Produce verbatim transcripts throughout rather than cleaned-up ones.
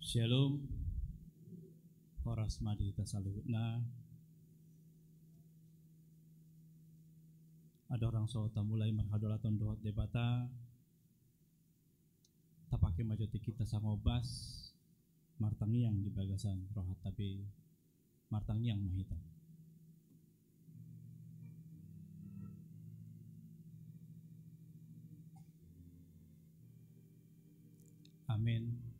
Shalom. Horas ma di hita saluhutna. Andorang so tamulai marhadaulaton dohot Debata, tapake ma jo tingki ta sangobas martangiang di bagasan rohanta be. Martangiang ma hita. Amen.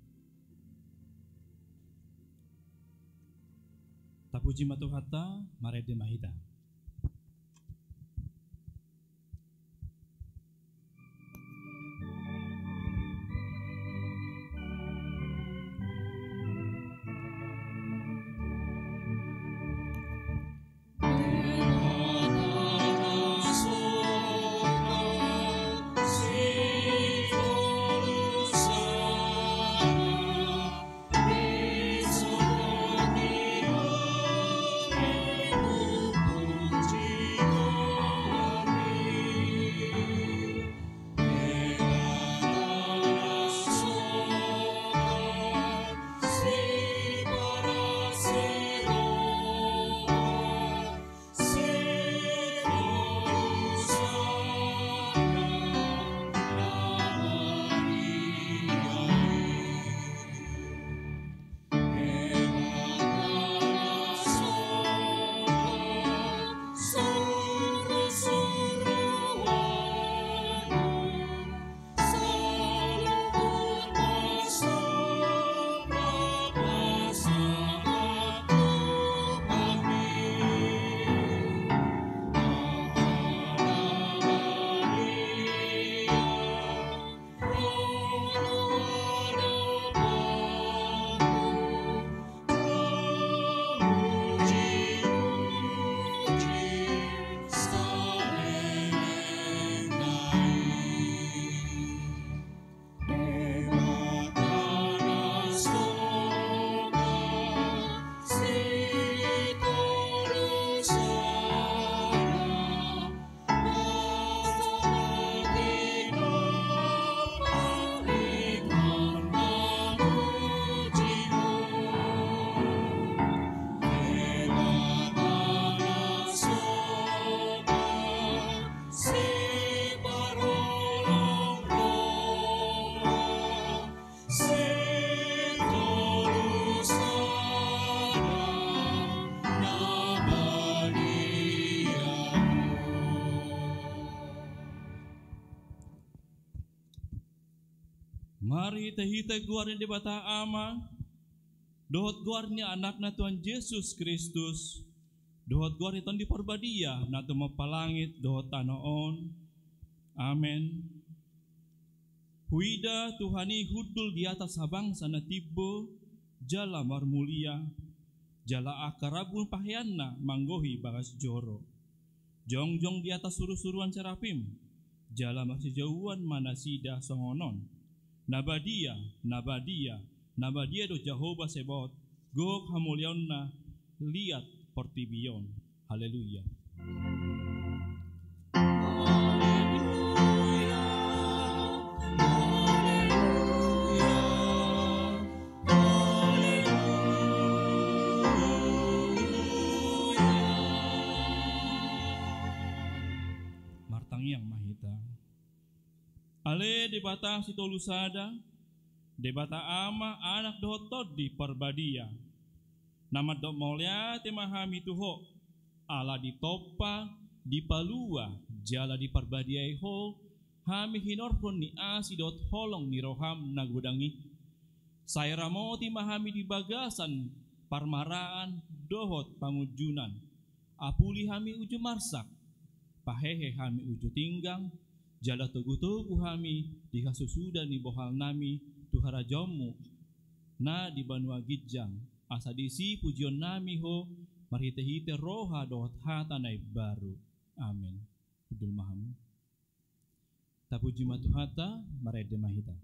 Tapuji ma Tuhanta, marende ma hita. Marhitehite goar ni Debata Ama, dohot goar ni Anakna Tuhan Jesus Kristus, dohot goar ni Tondi Parbadia na tumompa langit dohot tano on. Amen. Huida Tuhan i hundul di atas habangsa na timbo jala marmulia, jala angka rambu paheanna manggohi bagas joro. Jongjong di atas surusuruan serafim, jala marsijouan ma nasida songon on: Na badia, na badia, na badia do Jahowa Sebaot, gok hamuliaonna liat portibi on. Haleluya. Martangiang ma hita. Ale Debata sitolu sada, Debata Ama, Anak dohot Tondi Parbadia, na mandok mauliate ma hami tu Ho, ala ditompa, dipalua, jala diparbadiai Ho hami hinorhon ni asi dohot holong ni roham na godang i. Sai ramoti ma hami di bagasan parmaraan dohot pangunjunan. Apuli hami uju marsak, pahehe hami uju tinggang, jala togutogu hami di hasusuda ni bohalnami tu harajaonmu na di banua ginjang, asa disi pujionnami Ho marhitehite roha dohot hata na imbaru. Amen. Hundul ma hamu. Tapuji ma Tuhanta, marende ma hita.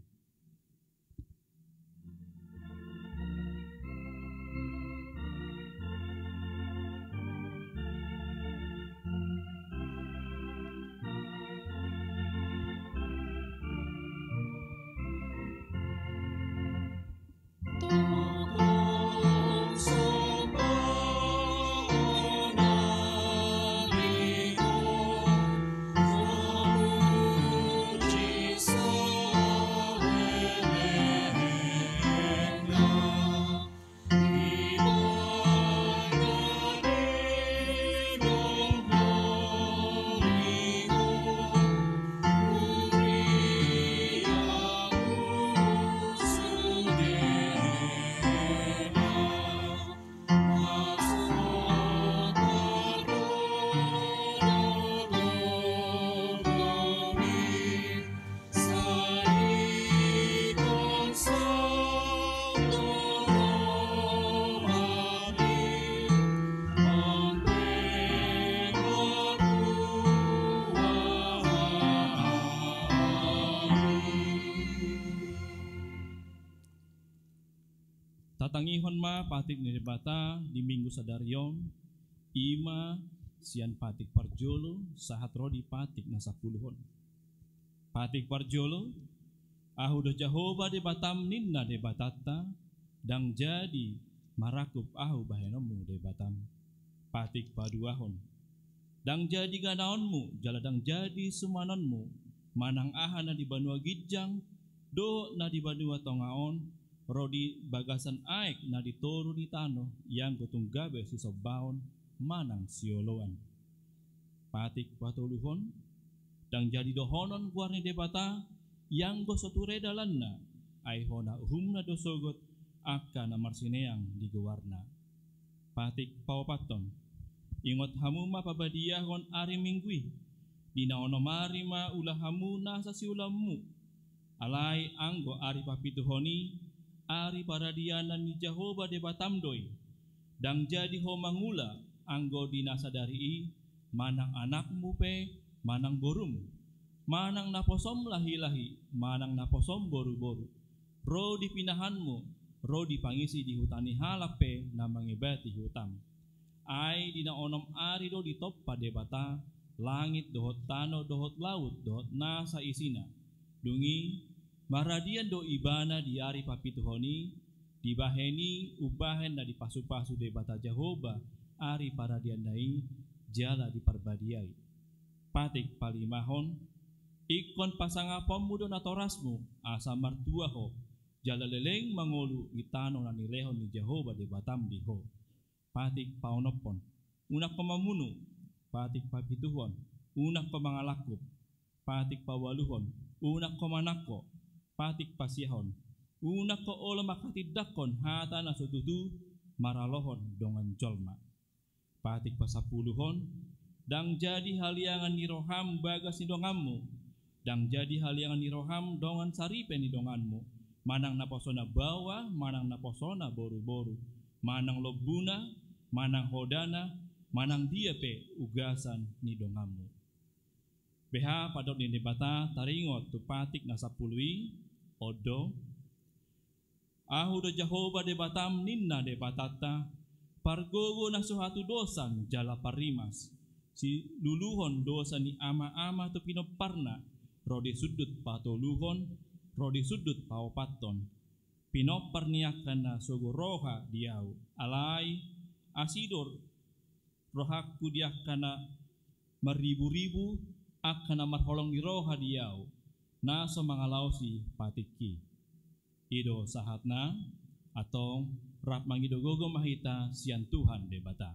Tatangihon ma patik ni Debata di Minggu sadari on, i ma sian patik parjolo sahat ro di patik na sampulu on. Patik parjolo, Ahu do Jahowa Debatam, ninna Debatanta, ndang jadi marangkup Ahu bahenonmu Debatam. Patik paduahon, ndang jadi ganaonmu jala ndang jadi sumanonmu manang aha na di banua ginjang dohot na di banua tonga on, ro di bagasan aek na di toru ni tano, ianggo tung gabe sisombaon manang sioloan. Patik patoluhon, ndang jadi dohonon goar ni Debata, ianggo so ture dalanna, ai hona uhumna do sogot angka na marsineang di goarna. Patik paopathon, ingot hamu ma pabadiahon ari Minggu i, di na onom ari ma ula hamu nasa siulaonmu. Alai anggo ari papituhon i, ari paradianan ni Jahowa Debatam do i. Ndang jadi ho mangula anggo di na sadari i, manang anakmu pe, manang borum, manang naposom lahi-lahi, manang naposom boru-boru, ro di pinahanmu, ro di pangisi di huta ni halak pe na mangebati hutam. Ai di na onom ari do ditompa Debata langit dohot tano dohot laut dohot nasa isina. Dung i, maradian do ibana di ari papituhon i, dibahen i umbahen na dipasu-pasu Debata Jahowa ari paradianna i, jala diparbadiai. Patik palimahon, ingkon pasangaponmu do natorasmu, asa martua ho, jala leleng mangolu di tano na nilehon ni Jahowa Debatam di ho. Patik paonomhon, unang ho mamunu. Patik papituhon, unang ho mangalangkup. Patik paualuhon, unang ho manangko. Patik pasiahon, unang ho olo manghatindanghon hata na so tutu maralohon dongan jolma. Patik pasampuluhon, ndang jadi haliangan ni roham bagas ni donganmu, ndang jadi haliangan ni roham dongan saripe ni donganmu, manang naposona baoa, manang naposona boru-boru, manang lombuna, manang hodana, manang dia pe ugasan ni donganmu. Beha pandok ni Debata taringot tu patik na sampulu i, on do: Ahu do Jahowa Debatam, ninna Debatanta, pargogo na so hatudosan jala parrimas, siluluhon dosa ni ama-ama tu pinomparna, ro di sundut patoluhon, ro di sundut paopathon. Pinompar ni angka na sogo roha di Ahu, alai asi do rohangku di angka na marribu-ribu, angka na marholong ni roha di Ahu, na so mangalaosi patikki. I do sahatna. Antong rap mangido gogo ma hita sian Tuhan Debata.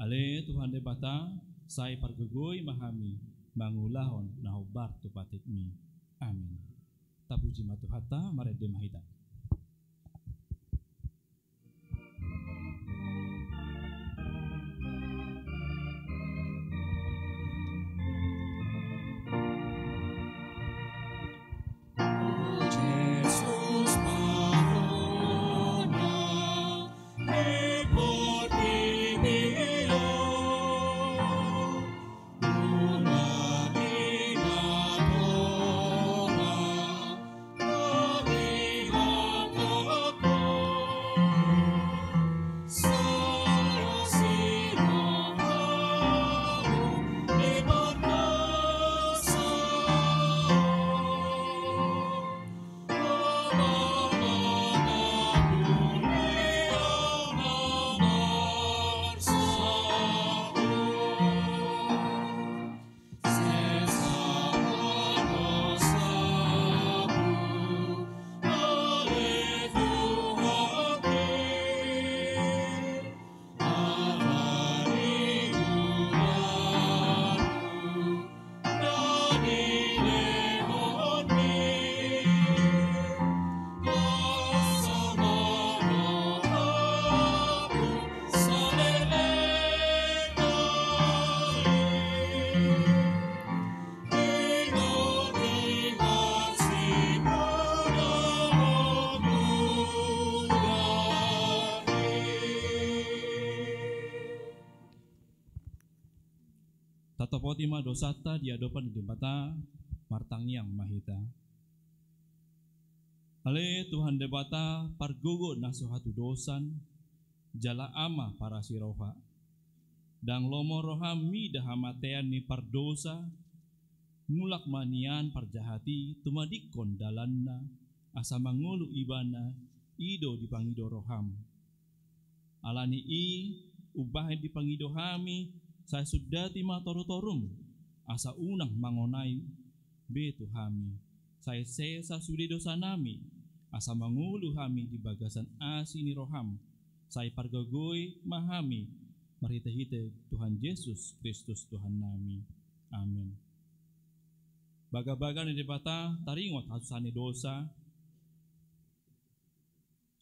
Ale Tuhan Debata, sai pargogoi ma hami mangulahon na hombar tu patikmi. Amin. Tapuji ma Tuhanta, marende ma hita. Tatopoti ma dosanta di adopan ni Debata, martangiang ma hita. Ale Tuhan Debata, pargogo na so hatudosan, jala Ama parasi roha. Ndang lomo roham mida hamatean ni pardosa, mulak ma nian parjahat i tumadingkon dalanna, asa mangolu ibana, i do dipangido roham. Alani i, umbahen dipangido hami, sai sundati ma torutorum, asa unang mangonai be tu hami. Sai sesa sude dosanami, asa mangolu hami di bagasan asi ni roham. Sai pargogoi ma hami, marhitehite Tuhan Jesus Kristus Tuhannami. Amen. Bagabaga ni Debata taringot hasusahan ni dosa.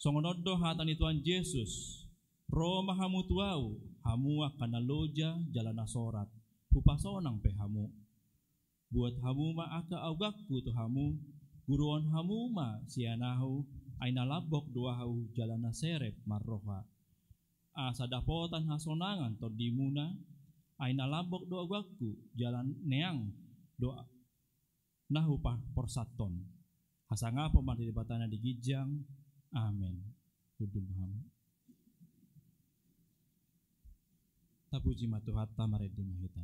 Songon on do hata ni Tuhan Jesus, ro ma hamu tu ahu, hamu angka na loja jala na sorat, hupasonang pe hamu. Buat hamu ma angka augangku tu hamu, guruhon hamu ma sian ahu, ai na lambok do ahu jala na serep marroha. Asa dapotan hasonangan tondimuna, ai na lambok do augangku jala neang do na hupaporsathon. Hasangapon ma di Debata na di ginjang. Amen. Hundul ma hamu. Tapuji ma Tuhanta, marende ma hita.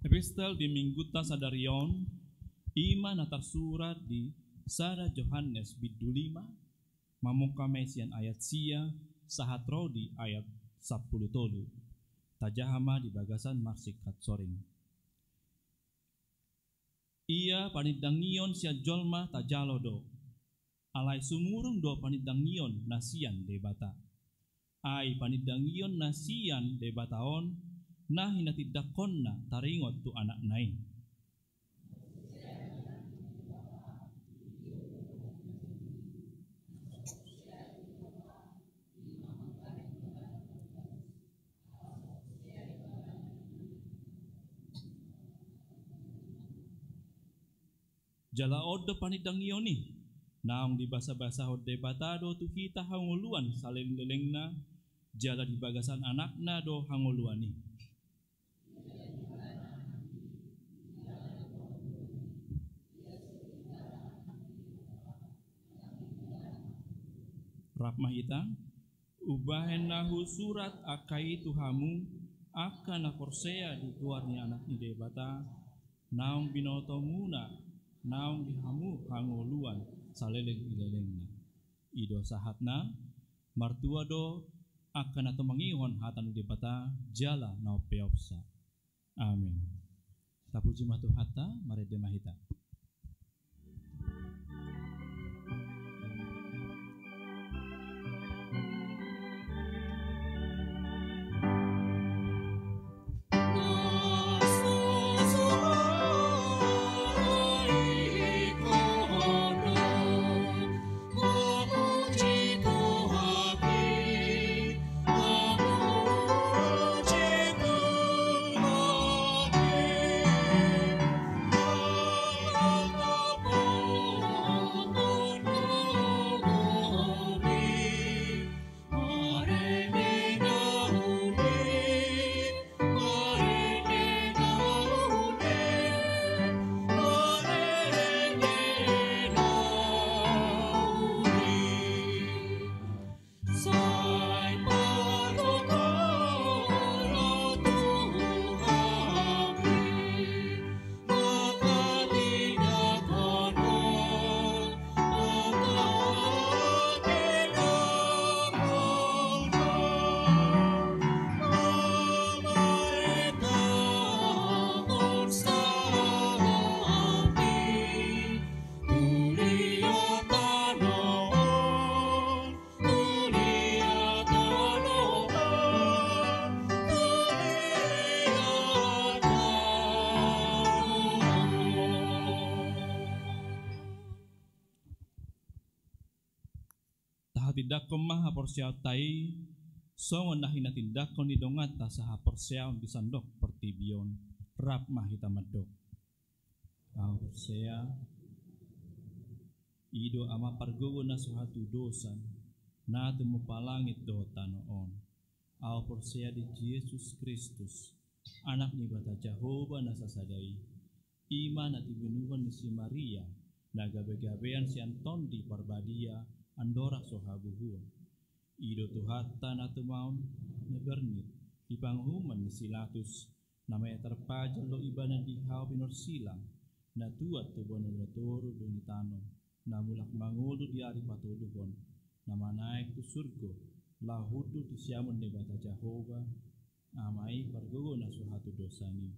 Epistel di Minggunta sadari on, i ma na tarsurat di sada Johannes bindu lima, mamungka ma i sian ayat sia, sahat ro di ayat sampulu tolu. Tajaha ma di bagasan marsingkat soring. Ia panindangion sian jolma tajalo do. Alai sumurung do panindangion na sian Debata. Ai panindangion na sian Debata on, na hinatindangkonna taringot tu Anakna i. Jala on do panindangion i, naung dibasabasahon Debata do tu hita hangoluan saleleng-lelengna, jala di bagasan Anakna do hangoluan i. Rap ma hita. Umbahen na husurat angka i tu hamu, angka na porsea di goar ni Anak ni Debata, naung binotomuna, naung di hamu hangoluan saleleng ni lelengna. I do sahatna. Martua do angka na tumangihon hata ni Debata jala na umpeopsa. Amen. Tapuji ma Tuhanta, marende ma hita. Tindangkon ma haporseaonta i songon na hinatindangkon ni donganta sahaporseaon di sandok portibi on. Rap ma hita mandok. Ahu porsea, i do Ama pargogo na so hatudosan, na tumompa langit dohot tano on. Ahu porsea di Jesus Kristus, Anak ni Debata Jahowa na sasada i, i ma na tinubuhon ni si Maria, na gabegabean sian Tondi Parbadia, andorang so habubuhon. I do Tuhanta na tumaon, na bernit, di panguhuman ni si Latus, na mate tarpajal do Ibana di hau pinorsilang, na tuat tu banua na toru dung i tano, na mulak mangolu di ari patoluhon, na manaek tu surgo, laho hundul tu siamun ni Debata Jahowa, Ama i pargogo na so hatudosan i.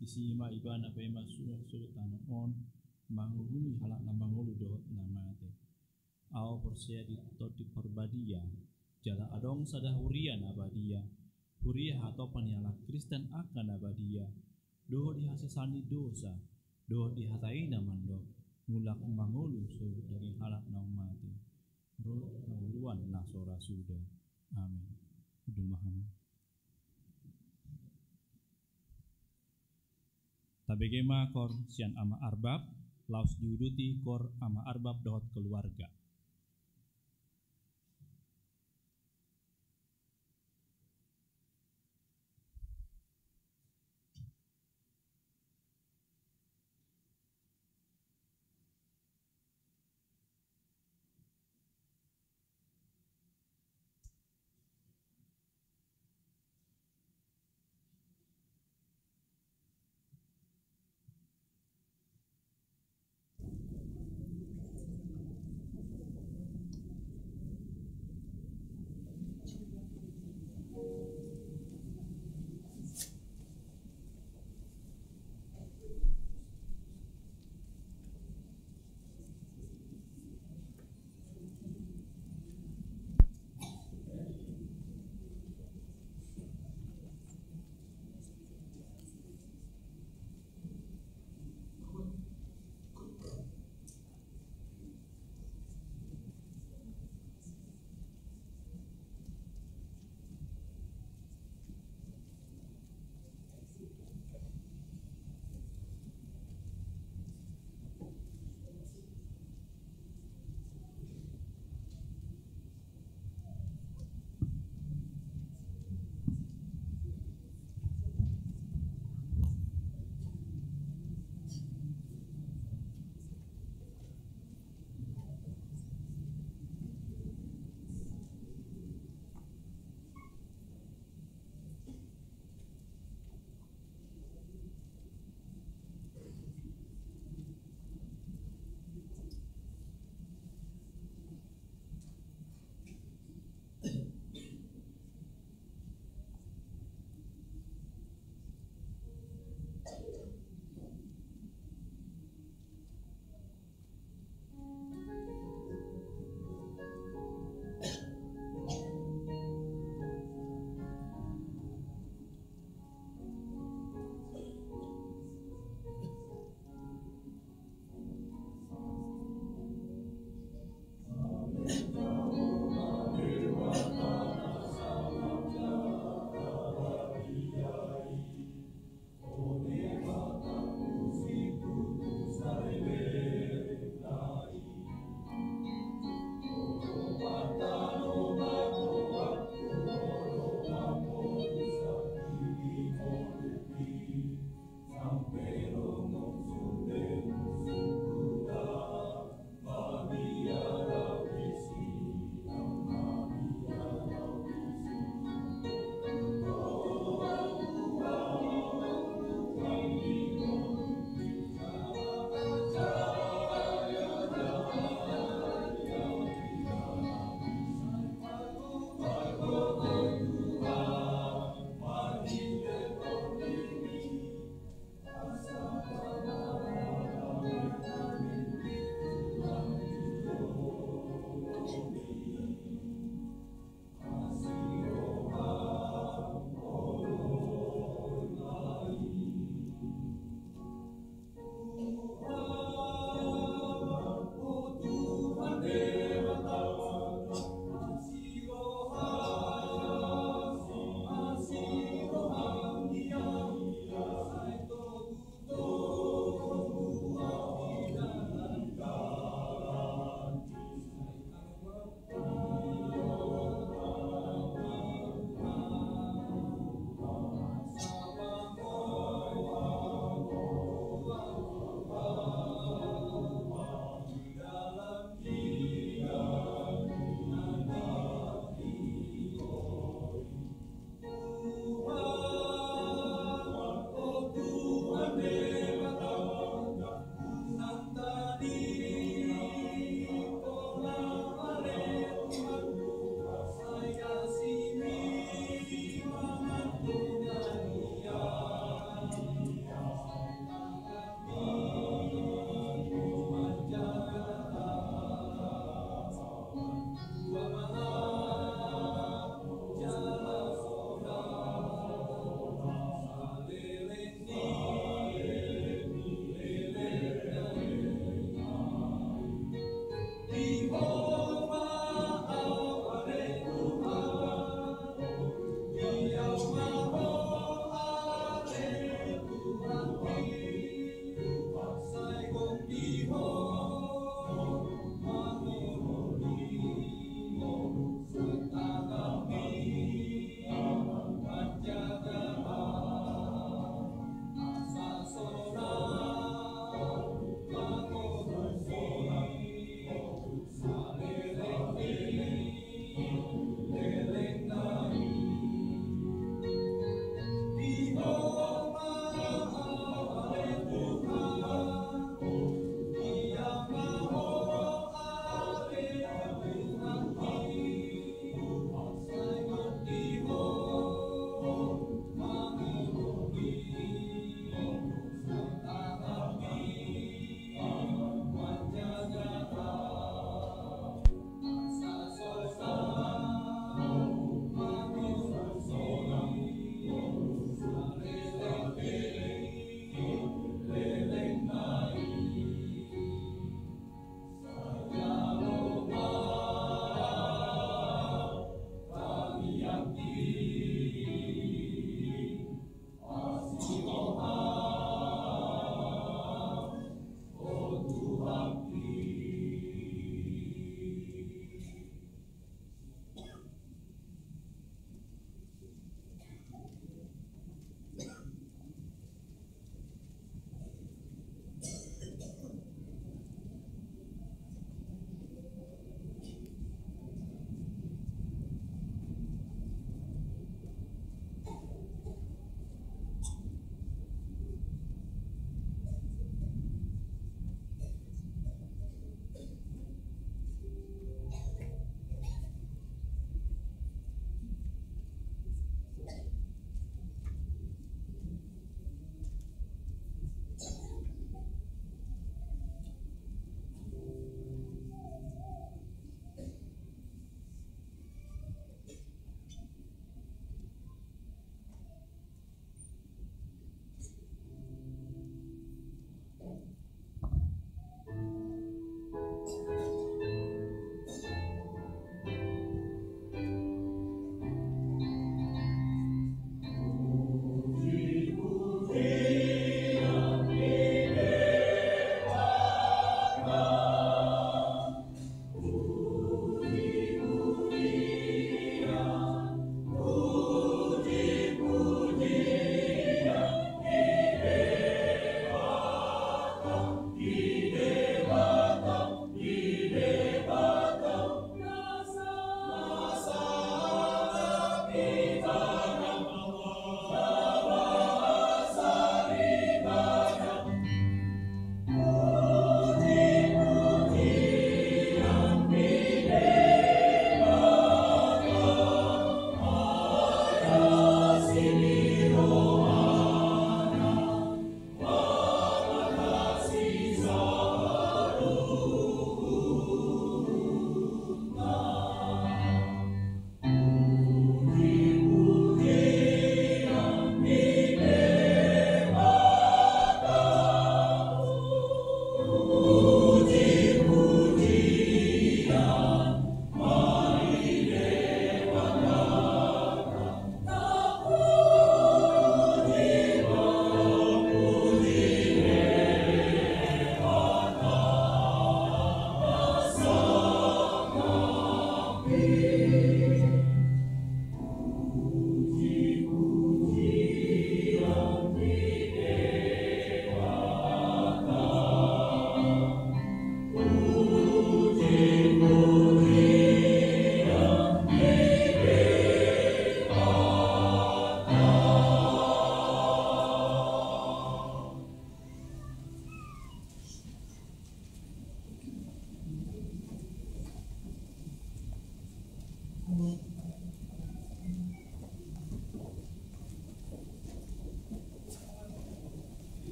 Disi ma Ibana paima suhut tano on, manguhumi halak na mangolu dohot na mate. Ahu porsea di Tondi Parbadia, jala adong sada huria na badia, huria hatopan ni halak Kristen angka na badia, dohot di hasesaan ni dosa, dohot di hata i na mandok, mulak mangolu suhut daging halak naung mate, ro hangoluan na so ra suda. Amen. Hundul ma hamu. Tabege ma koor sian Ama Arbab, laos diuduti koor Ama Arbab dohot keluarga.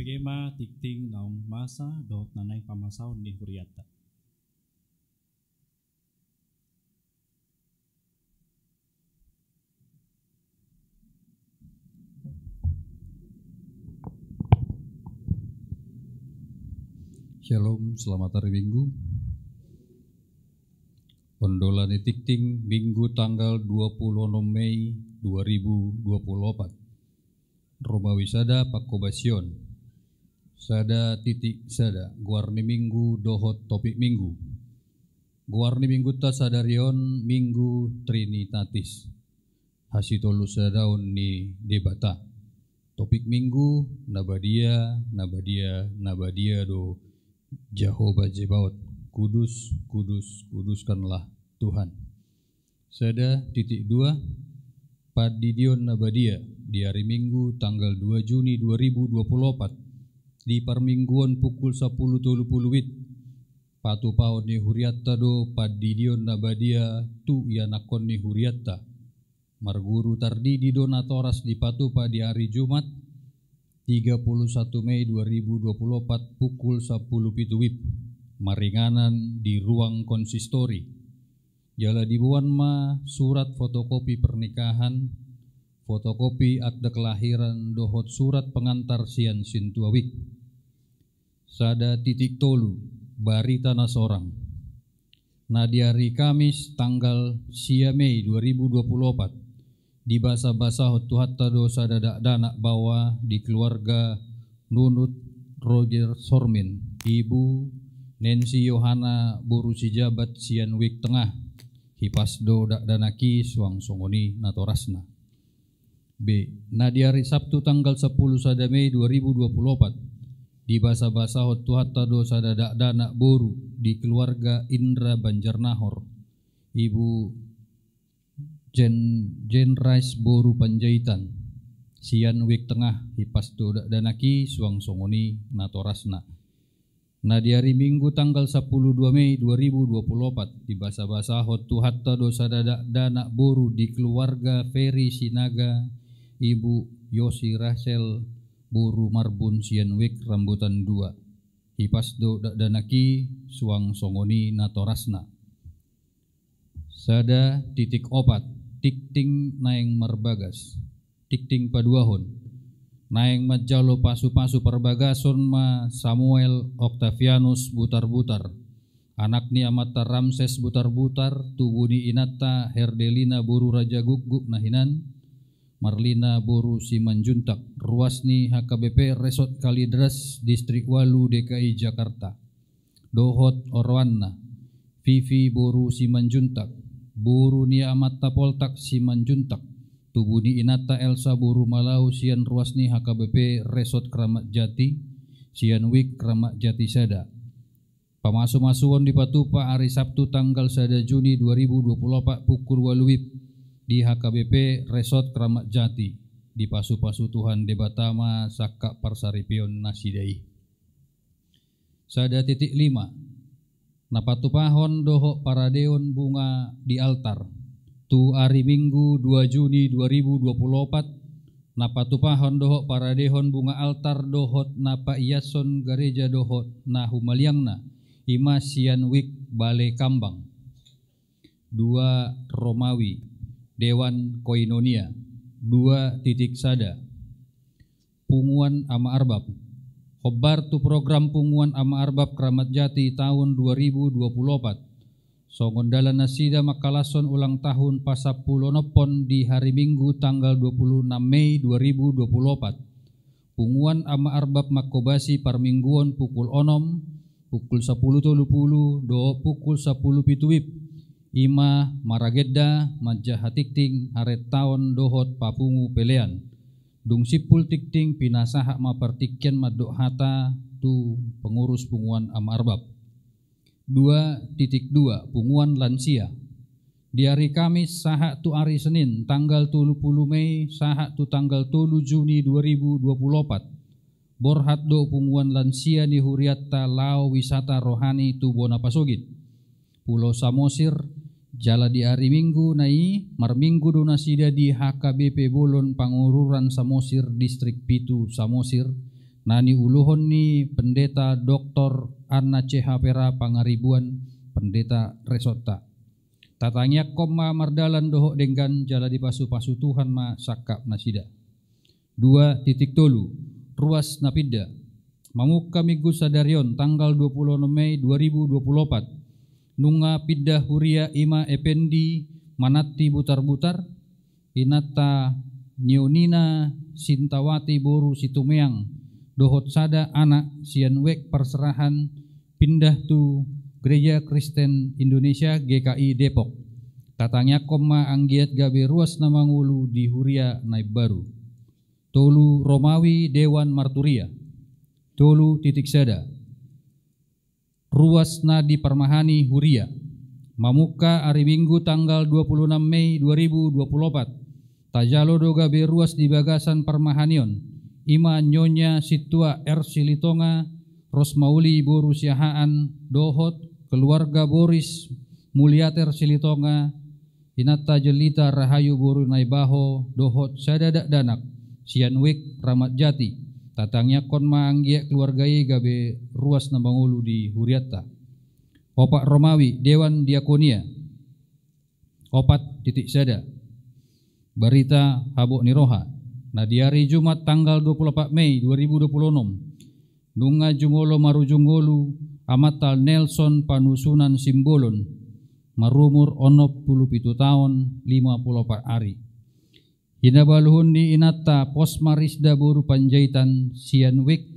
Ema tingting naung masa dohot na naeng pamasaon ni hurianta. Shalom, selamat hari Minggu. Ondolan ni tingting Minggu tanggal dua puluh enam Mei dua ribu dua puluh empat. Romawi sada, pangkobasion. Sada titik sada, goar ni Minggu dohot topik Minggu. Goar ni Minggunta sadari on Minggu Trinitatis. Hasitolusadaon ni Debata. Topik Minggu, na badia, na badia, na badia do Jahowa Zebaot. Kudus, kudus, kuduskanlah Tuhan. Sada titik dua, pandidion na badia di ari Minggu tanggal dua Juni dua ribu dua puluh empat, di parmingguon pukul sapuluh tolu pulu wit. Patupaon ni hurianta do pandidion na badia tu ianakhon ni hurianta. Marguru tardidi do natoras dipatupa di ari Jumat, tiga puluh satu Mei dua ribu dua puluh empat pukul sapuluh pitu wib, maringanan di ruang konsistori. Jala diboan ma surat fotokopi pernikahan, fotokopi akta kelahiran dohot surat pengantar sian sintua wig. Sada titik tolu, barita na sorang. Na di ari Kamis tanggal sia Mei dua ribu dua puluh opat, dibasabasahon Tuhanta do sada dakdanak baoa di keluarga Nunut Roger Sormin, ibu Nensi Yohana boru Sijabat sian Wik Tengah, hipas do dakdanak i suang songon i natorasna. B. Na di ari Sabtu tanggal sapuluh sada Mei dua ribu dua puluh opat, dibasabasahon Tuhanta do sada dakdanak boru di keluarga Indra Banjarnahor, ibu Jen-, Jenrais boru Panjaitan, sian Wik Tengah, hipas do dakdanak i suang songon i natorasna. Na di ari Minggu tanggal sapuluh dua Mei dua ribu dua puluh opat, dibasabasahon Tuhanta do sada dakdanak boru di keluarga Ferry Sinaga, ibu Yosi Rachel boru Marbun sian Wik Rambutan dua. Hipas do dakdanak i suang songon i natorasna. Sada titik opat, tingting naeng marbagas. Tingting paduahon. Naeng manjalo pasupasu parbagason ma Samuel Octavianus Butarbutar, anak ni amanta Ramses Butarbutar, tubu ni inanta Herdelina boru Raja Gukguk na hinan, Marlina boru Simanjuntak, ruas ni H K B P Resort Kalideres, Distrik Walu, D K I Jakarta. Dohot oroanna, Vivi boru Simanjuntak, boru ni amanta Poltak Simanjuntak, tubu ni inanta Elsa boru Malau sian ruas ni H K B P Resort Kramat Jati, sian Wik Kramat Jati sada. Pamasumasuon dipatupa ari Sabtu tanggal sada Juni dua ribu dua puluh opat pukul ualu wib di H K B P Resort Kramat Jati. Dipasupasu Tuhan Debata ma sangkap parsaripeon nasida i. Sada titik lima. Na patupahon dohot paradeon bunga di altar. Tu ari Minggu dua Juni dua ribu dua puluh opat, na patupahon dohot paradehon bunga altar dohot na paiashon gareja dohot na humaliangna, i ma sian Wik Bale Kambang. Dua Romawi, Dewan Koinonia, dua titik sada. Punguan Ama Arbab. Hombar tu program Punguan Ama Arbab Kramat Jati taon dua ribu dua puluh opat. Songon dalan nasida mangkalashon ulang tahun pasampuluonomhon di hari Minggu tanggal dua puluh enam Mei dua ribu dua puluh opat. Punguan Ama Arbab mangkobasi parmingguon pukul onom, pukul sapuluh tolu pulu, dohot pukul sapuluh pitu wib. I ma maragenda, manjaha tingting, harentaon dohot papungu pelean. Dung simpul tingting, pinasahat ma partingkian mandok hata tu pengurus Punguan Ama Arbab. Dua titik dua, Punguan Lansia. Di ari Kamis sahat tu ari Senin tanggal tolu pulu Mei sahat tu tanggal tolu Juni dua ribu dua puluh opat, borhat do punguan lansia ni hurianta laho wisata rohani tu bona pasogit, Pulo Samosir. Jala di ari Minggu na i, marminggu do nasida di H K B P Bolon Pangururan Samosir, Distrik pitu Samosir, na niuluhon ni Pendeta Doktor Anna C H Pera Pangaribuan, Pendeta Resortta. Tatangiangkon ma mardalan dohot denggan jala dipasupasu Tuhan ma sangkap nasida. Dua titik tolu, ruas na pinda. Mamungka minggu sadari on tanggal dua puluh enam Mei dua ribu dua puluh opat, nunga pinda huria i ma Ependi Manatti Butarbutar, inanta Nionina Sintawati boru Situmeang, dohot sada anak sian wijk parserahan pindah tu Gereja Kristen Indonesia G K I Depok. Tatangiangkon ma anggiat gabe ruas na mangolu di huria na imbaru. Tolu, Romawi Dewan Marturia. Tolu titik sada, ruas na diparmahani huria. Mamungka ari Minggu tanggal dua puluh enam Mei dua ribu dua puluh opat, tajalo do gabe ruas di bagasan parmahanion, i ma Nyonya Sintua R Silitonga, Rosmauli boru Siahaan, dohot keluarga Boris Muliater Silitonga, inanta Jelita Rahayu boru Naibaho, dohot sada dakdanak sian wijk Ramadjati. Tatangiangkon ma anggiat keluarga i gabe ruas na mangolu di hurianta. Opat, Romawi Dewan Diakonia. Opat titik sada, barita habot ni roha. Na di ari Jumat tanggal dua puluh opat Mei dua ribu dua puluh enam, nunga jumolo marujung ngolu amanta Nelson Panusunan Simbolon, marumur onom puluh pitu taon, lima puluh opat ari. Hinabaluhon ni inanta Posma Risda boru Panjaitan sian wijk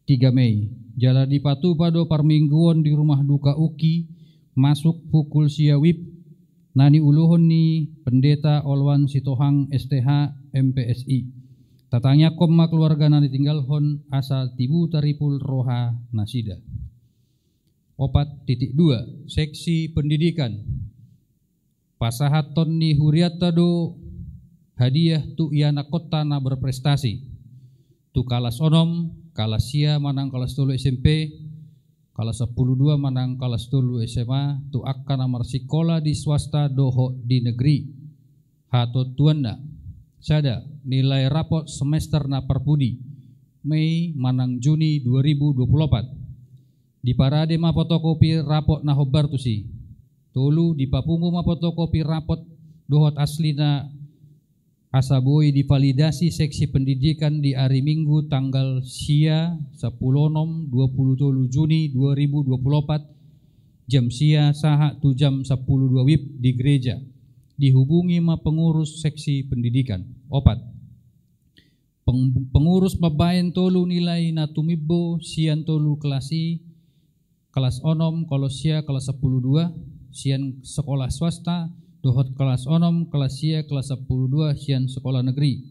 tiga Mei. Jala dipatupa do parmingguon di rumah duka UKI, masuk pukul sia WIB, na niuluhon ni Pendeta Oloan Sitohang S T H, M P S I. Tatangiangkon ma keluarga na nitinggalhon asa tibu taripul roha nasida. Opat titik dua, seksi pendidikan. Pasahathon ni hurianta do hadiah tu ianakkonta na berprestasi. Tu kalas onom, kalas sia manang kalas tolu S M P, kalas sampulu dua manang kalas tolu S M A, tu angka na marsikola di swasta dohot di negeri. Hatontuanna. Sada, nilai rapot semester na parpudi, Mei manang Juni dua ribu dua puluh opat. Diparade ma fotokopi rapot na hombar tusi. Tolu, dipapungu ma fotokopi rapot dohot aslina asa boi divalidasi seksi pendidikan di ari Minggu tanggal sia, sampulu onom, dua puluh tolu Juni dua ribu dua puluh opat, jam sia sahat tu jam sampulu dua WIB di gereja. Dihubungi ma pengurus seksi pendidikan. Opat, peng-, pengurus mambaen tolu nilai na tumimbo sian tolu kelas i, kelas onom, kelas sia, kelas sampulu dua, sian sekolah swasta, dohot kelas onom, kelas sia, kelas sampulu dua, sian sekolah negeri,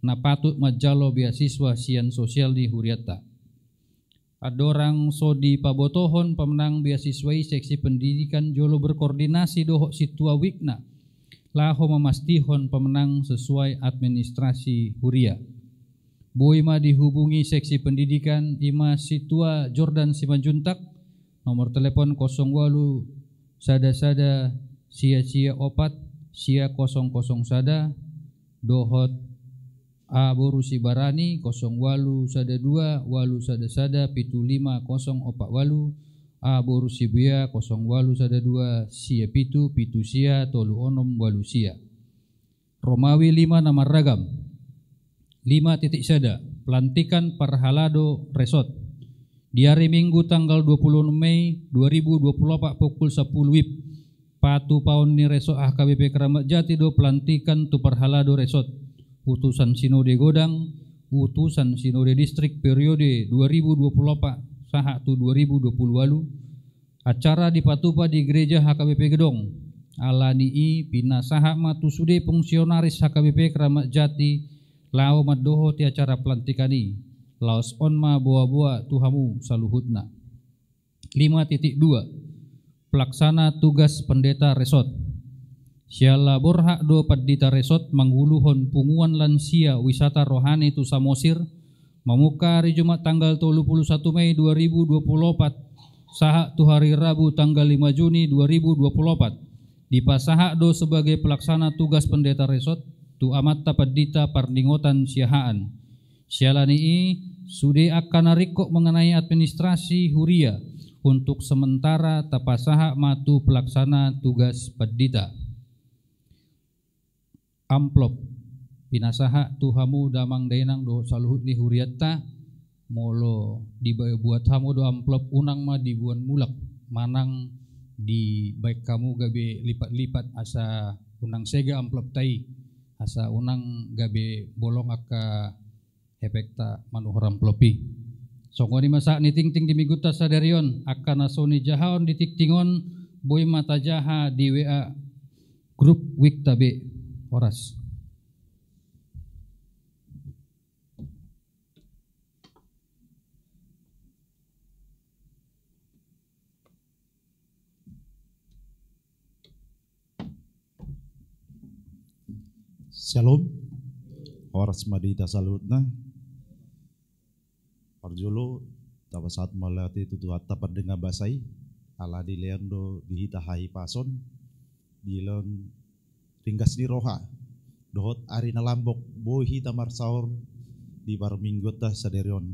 na patut manjalo beasiswa sian sosial ni hurianta. Andorang so dipabotohon pemenang beasiswa i, seksi pendidikan jolo berkoordinasi dohot sintua wijk na, laho mamastihon pemenang sesuai administrasi huria. Boi ma dihubungi seksi pendidikan, i ma sintua Jordan Simanjuntak, nomor telepon kosong walu sada sada sia sia opat sia kosong kosong sada, dohot A boru Sibarani, kosong walu sada dua walu sada sada pitu lima kosong opat walu, A boru Sibuea, kosong walu sada dua sia pitu pitu sia tolu onom walu sia. Romawi lima na marragam. Lima titik sada, pelantikan parhalado resort. Di ari Minggu tanggal dua puluh enam Mei dua ribu dua puluh opat pukul sampulu WIB, patupaon ni resort H K B P Keramat Jati do pelantikan tu parhalado resort, utusan sinode godang, utusan sinode distrik periode dua ribu dua puluh opat sahat tu dua ribu dua puluh walu. Acara dipatupa di gereja H K B P Gedong. Ala ni i pinasahat ma tu sude fungsionaris H K B P Keramat Jati laho mandohoti acara pelantikan i. Laos on ma boa-boa tu hamu saluhutna. Lima titik dua, pelaksana tugas pendeta resort. Siala borhat do pandita resort manguluhon punguan lansia wisata rohani tu Samosir, mamungka ari Jumat tanggal tolu puluh satu Mei dua ribu dua puluh opat sahat tu hari Rabu tanggal lima Juni dua ribu dua puluh opat. Dipasahat do sebagai pelaksana tugas pendeta resort tu amanta pandita parningotan Siahaan. Siala ni i, sude angka na ringkot mengenai administrasi huria, untuk sementara tapasahat ma tu pelaksana tugas pandita. Amplop, pinasahat tu hamu damang dainang dohot saluhut ni hurianta. Molo dibuat hamu do amplop, unang ma dibuat mulak, manang dibaen hamu gabe lipat-lipat, asa unang sega amplopta i, asa unang gabe bolong angka efekta manuhor amplop i. Songon i ma sahat ni tingting di minggunta sadari on. Angka na so nijahaon di tingting on, boi ma tajaha di W A grup wikta be. Horas. Syalom. Horas ma di hita saluhutna. Parjolo, tapasahat mauliate tu Tuhanta pardenggan basa i, ala dilehon do di hita hahipason, dilehon ringgas ni roha dohot ari na lambok, boi hita marsaor di parmingguanta sadari on.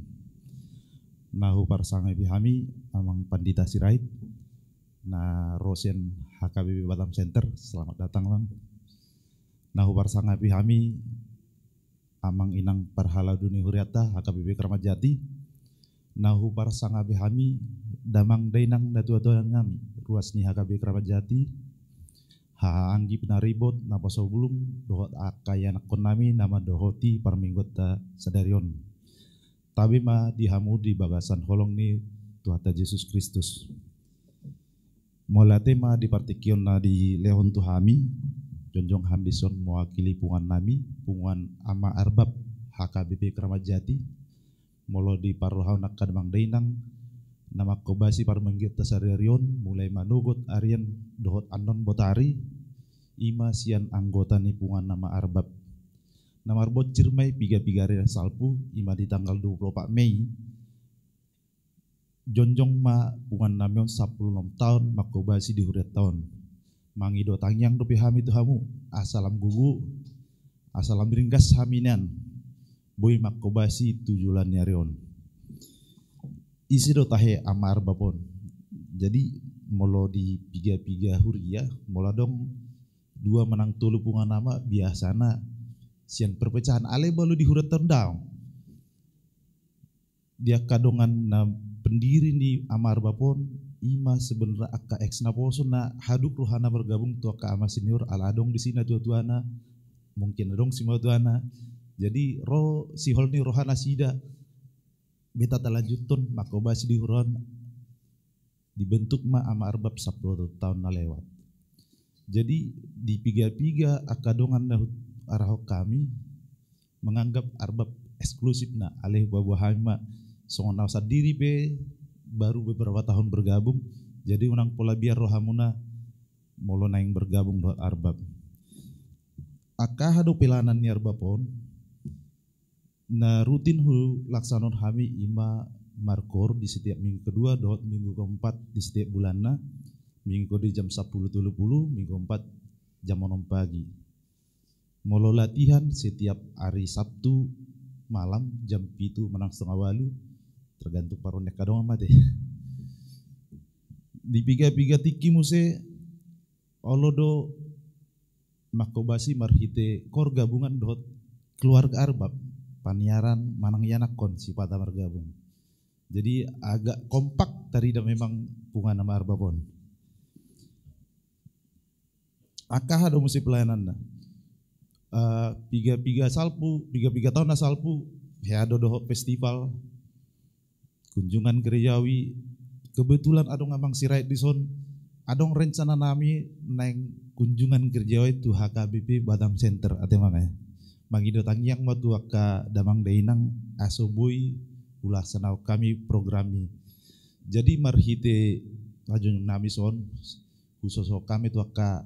Na huparsangapi hami Amang Pandita Sirait, na ro sian H K B P Batam Center, selamat datang, Bang. Na huparsangapi hami Amang Inang parhalado ni hurianta H K B P Kramat Jati. Na huparsangapi hami damang dainang na tuatua nami, ruas ni H K B P Kramat Jati, haha anggi pinaribot, na pasobulung, dohot angka ianakhon nami na mandohoti parmingguanta sadari on. Tabe ma di hamu di bagasan holong ni Tuhanta Jesus Kristus. Mauliate ma di partingkian na dilehon tu hami, jongjong hami dison mewakili punguan nami, punguan Ama Arbab H K B P Kramat Jati, molo diparrohahon angka damang dainang na mangkobasi parmingguanta sadari on, mulai manogot arian dohot annon botari, i ma sian anggota ni punguan Ama Arbab. Na marbonsir ma i piga-piga ari na salpu, i ma di tanggal dua puluh opat Mei, jongjong ma punguan nami on sampulu onom taon mangkobasi di hurianta on. Mangido tangiang dope hami tu hamu, asa lam gogo, asa lam ringgas hami nian, boi mangkobasi tu joloan ni ari on. Ise do tahe Ama Arbab on? Jadi, molo di piga-piga huria, molo adong dua manang tolu punguan ama, biasana sian perpecahan, alai molo di hurianta on daong. Di angka dongan na pendiri ni Ama Arbab on, i ma sebenarna angka eks naposo na hadung rohana bergabung tu angka ama senior, ala adong disi na tuatuana, mungkin adong simatuana. Jadi ro sihol ni roha nasida, beta talanjuthon mangkobasi di huria on. Dibentuk ma Ama Arbab sampulu taon na lewat. Jadi di piga-piga angka dongan na huarahon hami menganggap Arbab eksklusif, na alai hupaboa hami ma songon na au sandiri pe baru beberapa tahun bergabung. Jadi unang pola biar rohamuna molo naeng bergabung dohot Arbab. Angka aha do pelayanan ni Arbab on? Na rutin hulaksanahon hami i ma markoor di setiap minggu kedua dohot minggu keempat di setiap bulanna. Minggu kedua jam sampulu tolu pulu, minggu keempat jam onom pagi. Molo latihan setiap hari Sabtu malam jam pitu manang setengah walu, tergantung parroha ni angka dongan ma ate. Di piga-piga tingki muse, olo do mangkobasi marhite koor gabungan dohot keluarga Arbab, paniaran manang ianakhon sipata margabung. Jadi agak kompak tarida memang punguan Ama Arbab on. Angka aha do muse pelayananna? Eh, piga-piga salpu, piga-piga taon na salpu, hea do dohot festival, kunjungan gerejawi. Kebetulan adong Amang Sirait dison, adong rencana nami naeng kunjungan gerejawi tu H K B P Batam Center, ate Amang, eh. Mangido tangiang ma tu angka damang dainang asa boi hulaksanahon hami program i. Jadi marhite hajunjung nami son, husosohon hami tu angka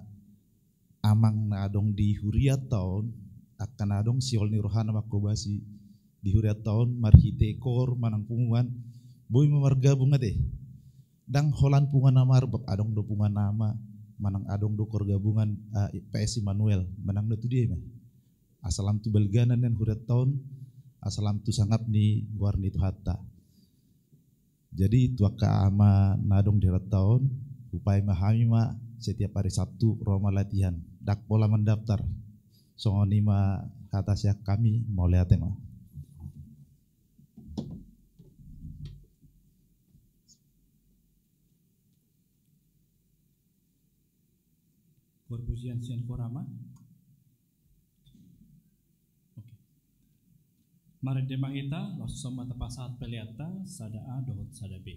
amang na adong di hurianta on, angka na adong sihol ni rohana mangkobasi di hurianta on marhite koor manang punguan, boi ma margabung ate. Ndang holan punguan Ama Arbab, adong do punguan ama manang adong do koor gabungan, eh, P S Immanuel manang na tu dia ma. Asa lam tu balgana nian hurianta on, asa lam tu sangap ni goar ni Tuhanta. Jadi tu angka ama na adong di hita on, hupaima hami ma setiap hari Sabtu ro ma latihan. Ndang pola mandaftar. Songon i ma hata sian hami, mauliate ma. Parpujian sian Korama. Oke. Marende ma hita, laos on ma tapasahat pelean ta, sada A dohot sada B.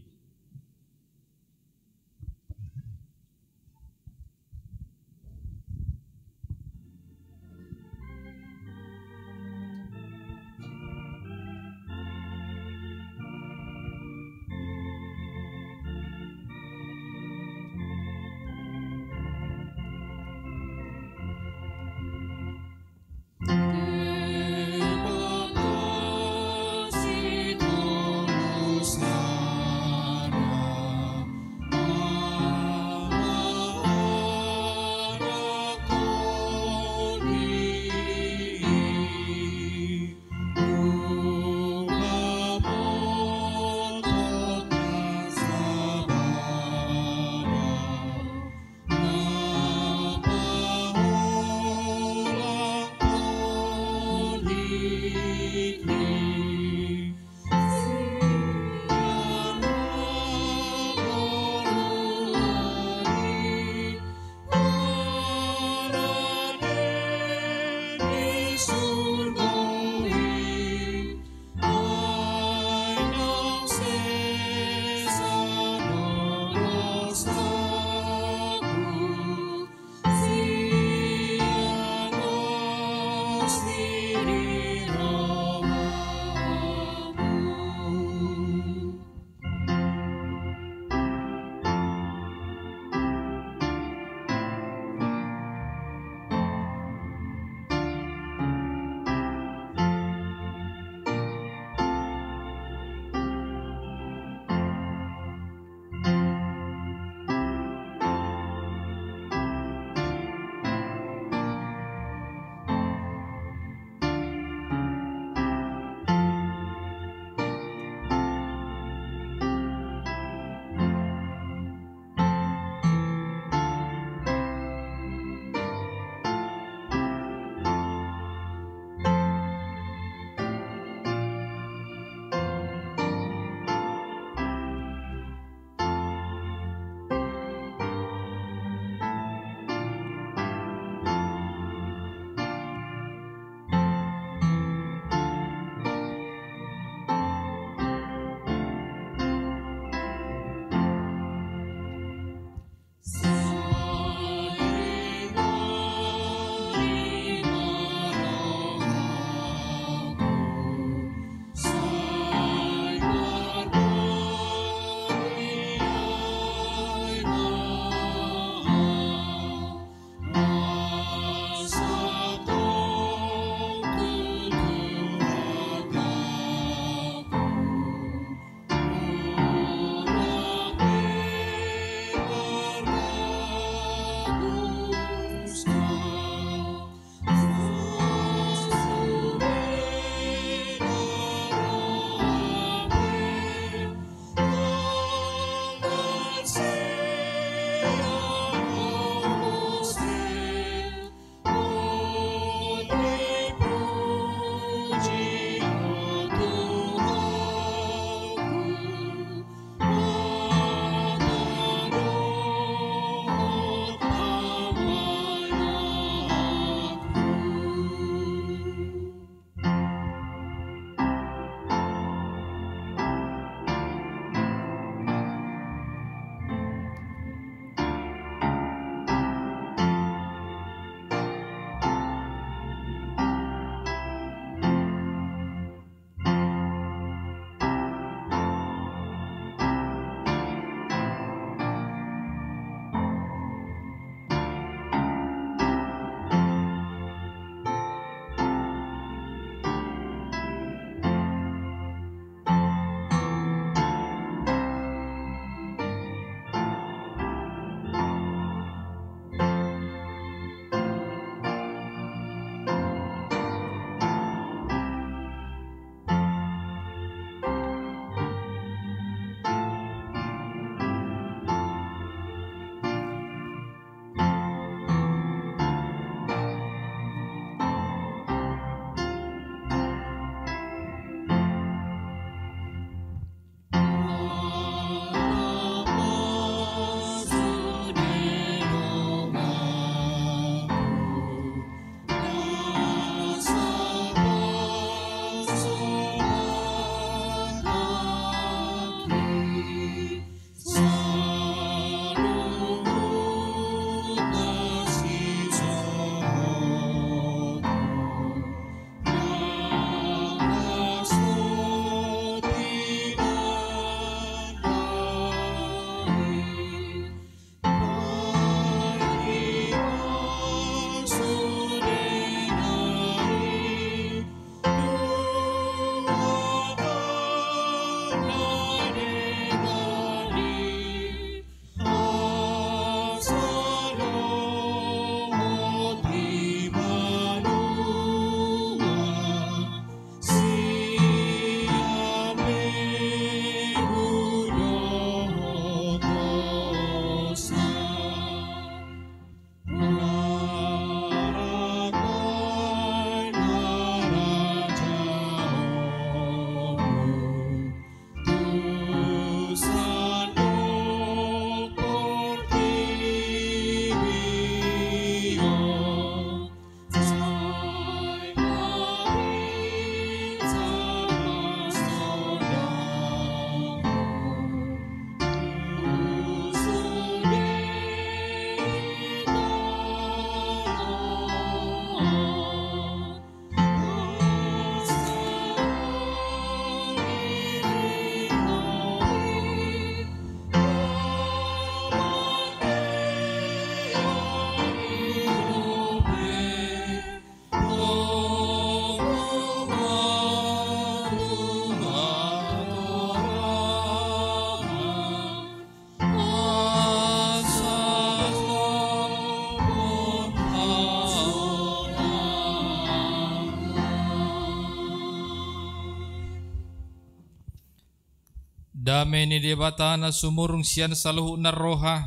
Dame ni Debata na sumurung sian saluhutna roha,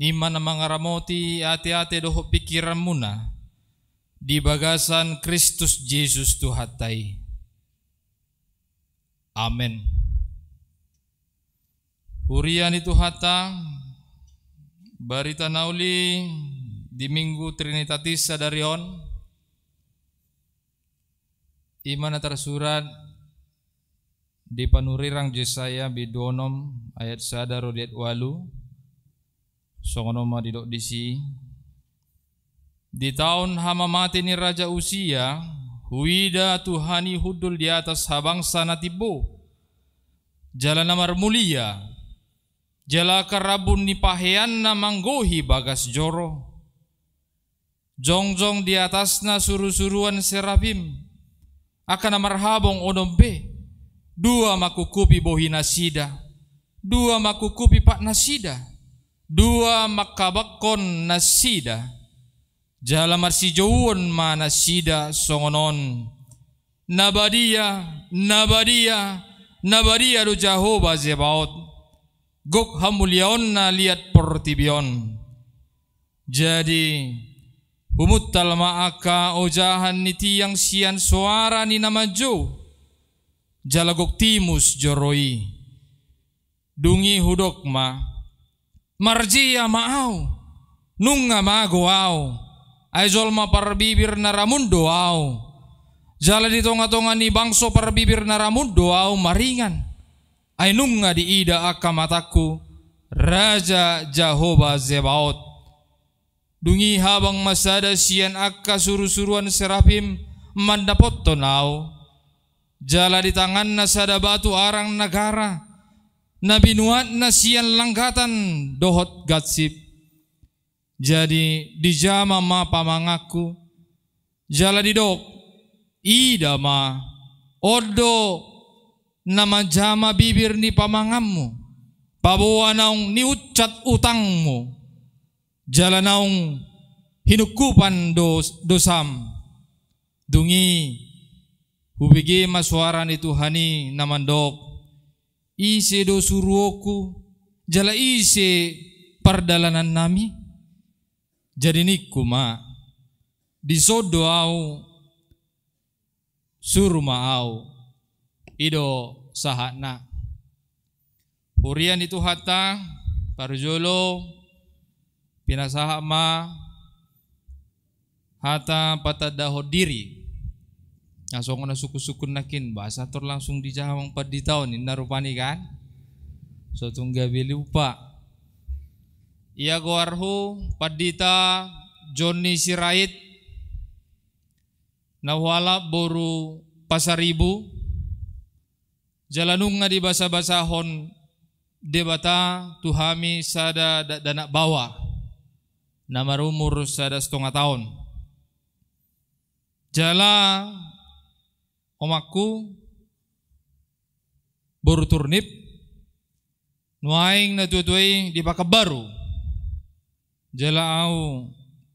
i ma na mangaramoti ateate dohot pingkiranmuna di bagasan Kristus Jesus Tuhanta i. Amen. Huria ni Tuhanta, barita na uli di Minggu Trinitatis sadari on, i ma na tarsurat di panurirang Jesaya bindu onom ayat sada ro di ayat ualu. Songon on ma didok disi: Di taon hamamate ni Raja Usia, huida Tuhan i hundul di atas habangsa na timbo jala na marmulia, jala angka rambun ni paheanna manggohi bagas joro. Jongjong di atasna surusuruan serafim, angka na marhabong onom be. Dua mangkukupi bohi nasida, dua mangkukupi pat nasida, dua mangkabanghon nasida. Jala marsijouon ma nasida songon on: Na badia, na badia, na badia do Jahowa Zebaot. Gok hamuliaonna liat portibi on. Jadi, humuntal ma angka ojahan ni tiang sian soara ni na manjou, jala gok timus joro i. Dung i hudok ma: Marjea ma ahu, nunga mago ahu, ai jolma parbibir na ramun do ahu. Jala di tongatonga ni bangso parbibir na ramun do ahu maringan, ai nunga diida angka matangku Raja Jahowa Zebaot. Dung i habang ma sada sian angka surusuruan serafim mandapothon ahu. Jala di tanganna sada batu arang na gara, na binuatna sian langgatan dohot gansip. Jadi dijama ma pamanganku, jala didok: Ida ma, on do na manjama bibir ni pamanganmu, paboa naung niunsat utangmu, jala naung hinungkupan dos-, dosam. Dung i hubege ma soara ni Tuhan i na mandok: Ise do suruonku, jala ise pardalanannami? Jadi ningku ma: Dison do ahu, suru ma ahu. I do sahatna. Huria ni Tuhanta, parjolo pinasahat ma hata patandahon diri. Na songon na sungkunsungkun nangkin, boasa tor langsung dijawab pandita on, ninna rupani kan? So tung gabe lupa. Ia goarhu Pandita Joni Sirait, na hualap boru Pasaribu, jala nunga dibasabasahon Debata tu hami sada dakdanak baoa na marumur sada satonga taon. Jala omakku boru Turnip, nuaeng na tuatua i di Pakanbaru. Jala ahu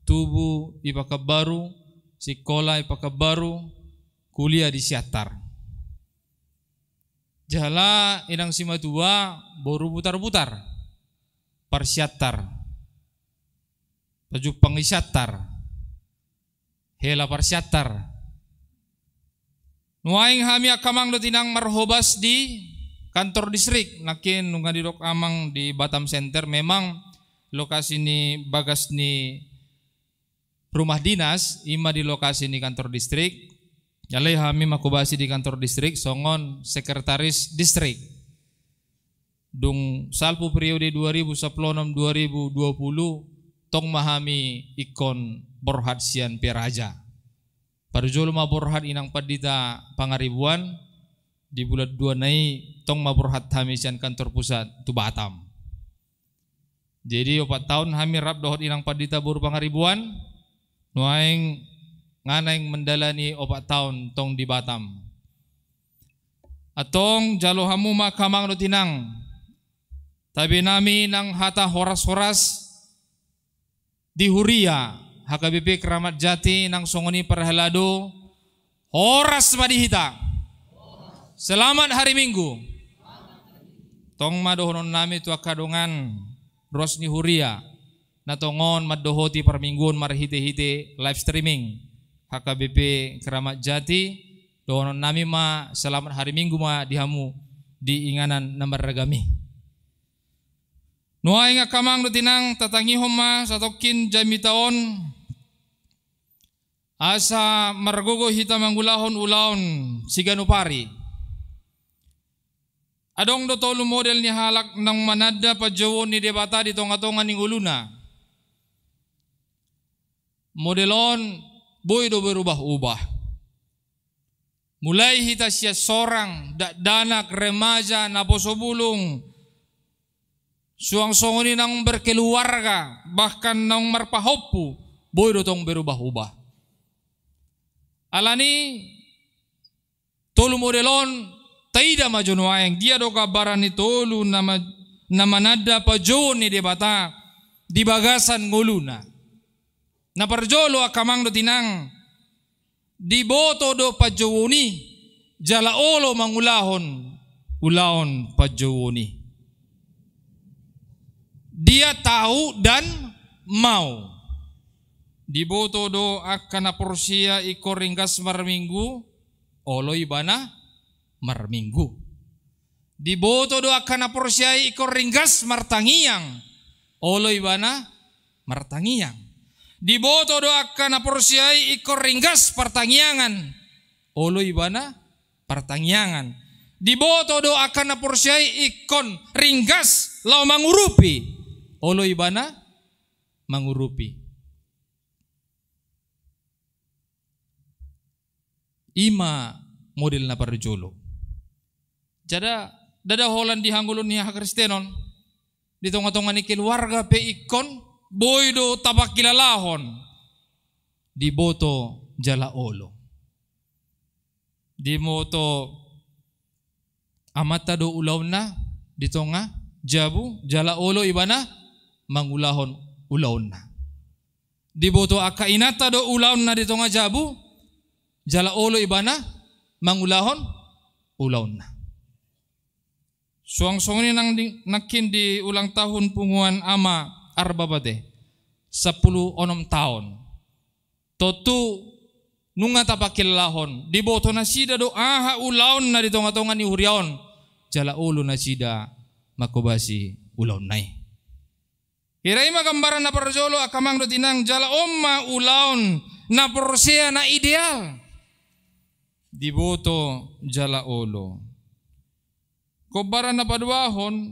tubu di Pakanbaru, sikola di Pakanbaru, kuliah di Siantar. Jala inang simatua boru Butarbutar, par Siantar, pajumpang di Siantar, hela par Siantar. Nuaeng hami angka amang dohot inang marhobas di kantor distrik, nangkin nunga didok amang di Batam Center, memang lokasi ni bagas ni rumah dinas i ma di lokasi ni kantor distrik. Alai hami manghobasi di kantor distrik songon sekretaris distrik. Dung salpu periode dua ribu sampulu onom dua ribu dua pulu, tong ma hami ingkon borhat sian Peraja. Parjolo ma borhat inang pandita Pangaribuan, di bulan dua na i tong ma borhat hami sian kantor pusat tu Batam. Jadi opat taon hami rap dohot inang pandita boru Pangaribuan, nuaeng nga naeng mandalani opat taon tong di Batam. Antong jalo hamu ma angka amang dohot inang, tabe nami nang hata horas-horas di huria H K B P Kramat Jati nang songon i parhalado, horas ma di hita. Selamat hari Minggu. Tong ma dohonon nami tu angka dongan ruas ni huria na tongon mandohoti parmingguon marhite-hite live streaming H K B P Keramat Jati. Dohonon nami ma selamat hari Minggu ma di hamu di inganan na marragam i. Nuaeng angka amang dohot inang, tatangihon ma satongkin jamita on asa margogo hita mangulahon ulaon siganup ari. Adong do tolu model ni halak naung mananda panjouon ni Debata di tonga-tonga ni ngoluna. Model on boi do berubah-ubah. Mulai hita sian sorang, dakdanak, remaja, naposo bulung, suang songon i naung berkeluarga, bahkan naung marpahompu, boi do tong berubah-ubah. Alani tolu model on taida ma jo nuaeng, dia do gambaran ni tolu na ma-, na mananda panjouon ni Debata di bagasan ngoluna. Na parjolo angka amang dohot inang, diboto do panjouon i jala olo mangulahon ulaon panjouon i. Dia tahu dan mau. Diboto do angka na porsea ingkon ringgas marminggu, olo ibana marminggu. Diboto do angka na porsea i ingkon ringgas martangiang, olo ibana martangiang. Diboto do angka na porsea i ingkon ringgas partangiangan, olo ibana partangiangan. Diboto do angka na porsea i ingkon ringgas laho mangurupi, olo ibana mangurupi. I ma model na parjolo. Jala ndada holan di hangoluan ni hakristenon, di tonga-tonga ni keluarga pe ingkon boi do tapangkilalahon diboto jala olo. Diboto amanta do ulaonna di tonga jabu, jala olo ibana mangulahon ulaonna. Diboto angka inanta do ulaonna di tonga jabu, jala olo ibana mangulahon ulaonna. Suang songon i nang di, nangkin di ulang tahun punguan Ama Arbabate, sampulu onom taon. Tontu nunga tapangkilalahon, diboto nasida do aha ulaonna di tonga-tonga ni huria on, jala olo nasida mangkobasi ulaonna i. Hira i ma gambaran na parjolo angka amang dohot inang, jala on ma ulaon na porsea na ideal. Diboto jala olo. Gombaran na paduahon,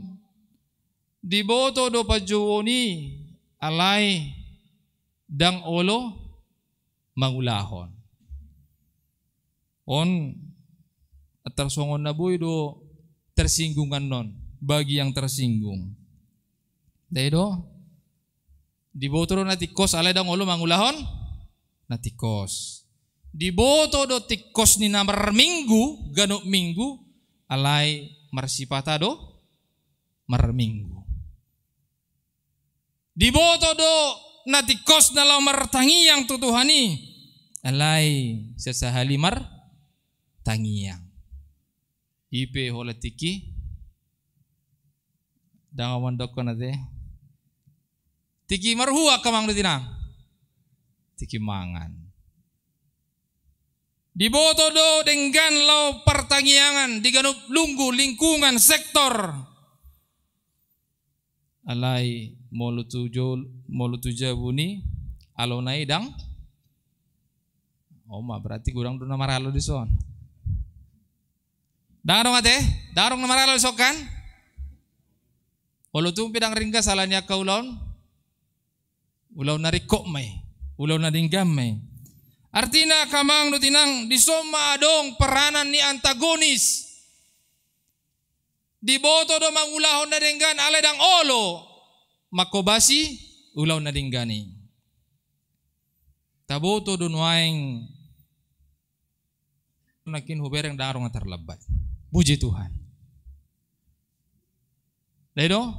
diboto do panjouon i, alai ndang olo mangulahon. On, tarsongon na boi do tersinggungan non, bagi yang tersinggung. Dai do? Diboto do na tingkos, alai ndang olo mangulahon na tingkos. Diboto do tingkos ni na marminggu, ganup minggu, alai marsipata do marminggu. Diboto do na tingkos na laho martangiang tu Tuhan i, alai sasahali martangiang. I pe holan tingki, ndang au mandokkon ate. Tingki marhua angka amang dohot inang? Tingki mangan. Diboto do denggan laho partangiangan di ganup lunggu, lingkungan, sektor. Alai molo tu jo-, molo tu jabu ni alona i ndang. O ma, berarti godang do na maralo dison. Ndang adong ate? Ndang adong na maralo dison kan? Olo tung pe ndang ringgas alani angka ulaon. Ulaon na ringkot ma i. Ulaon na denggan ma i. Artina angka amang dohot inang, dison ma adong peranan ni antagonis. Diboto do mangulahon na denggan, alai ndang olo mangkobasi ulaon na denggan i. Taboto do nuaeng nangkin hubereng ndang adong na tarlambat. Puji Tuhan. Dai do?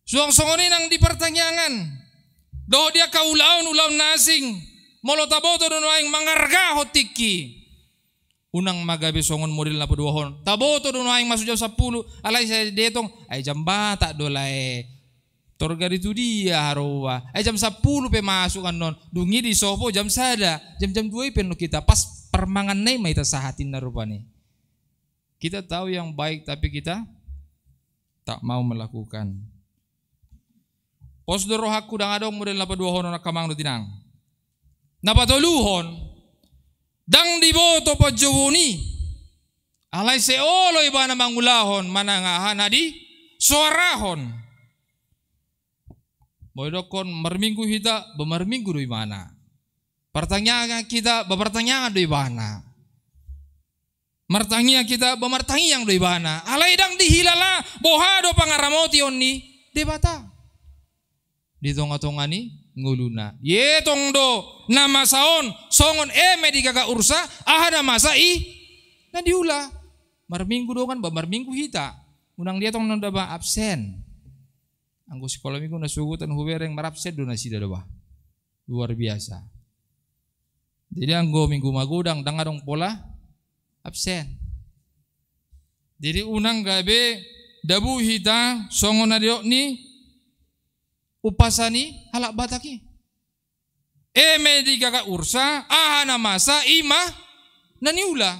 Suang songon i nang di partangiangan. Dohot di angka ulaon, ulaon na asing. Molo taboto do nuaeng mangargahon tingki. Unang ma gabe songon model na paduahon. Taboto do nuaeng masuk jam sampulu, alai sai dietong, ai jam batak do lae. Torgari tu dia haroa. Ai jam sampulu pe masuk annon. Dung i disopo jam sada. Jam-jam dua i pe annon hita. Pas parmanganna i ma hita sahat inna rupani. Kita tahu yang baik, tapi kita tak mau melakukan. Pos do rohangku, ndang adong model na paduahon on, angka amang dohot inang. Na patoluhon, ndang diboto panjouon i. Alai sai olo ibana mangulahon manang aha na disoarahon. Molo didokkon marminggu hita, ba marminggu do ibana. Partangiangan hita, ba partangiangan do ibana. Martangiang hita, ba martangiang do ibana. Alai ndang dihilala boha do pangaramotion ni Debata di tonga-tonga ni ngoluna. Dietong do na masa on songon eme di gaga ursa, aha na masa i na niula. Marminggu dongan, ba marminggu hita. Unang dietong na daba absen. Anggo sikola minggu na sogot an hubereng, marabsen do nasida do ba. Luar biasa. Jadi anggo minggu magodang ndang adong pola absen. Jadi unang gabe dabu hita songon na didok ni umpasa ni halak Batak i. Eme di gaga ursa, aha na masa i ma na niula.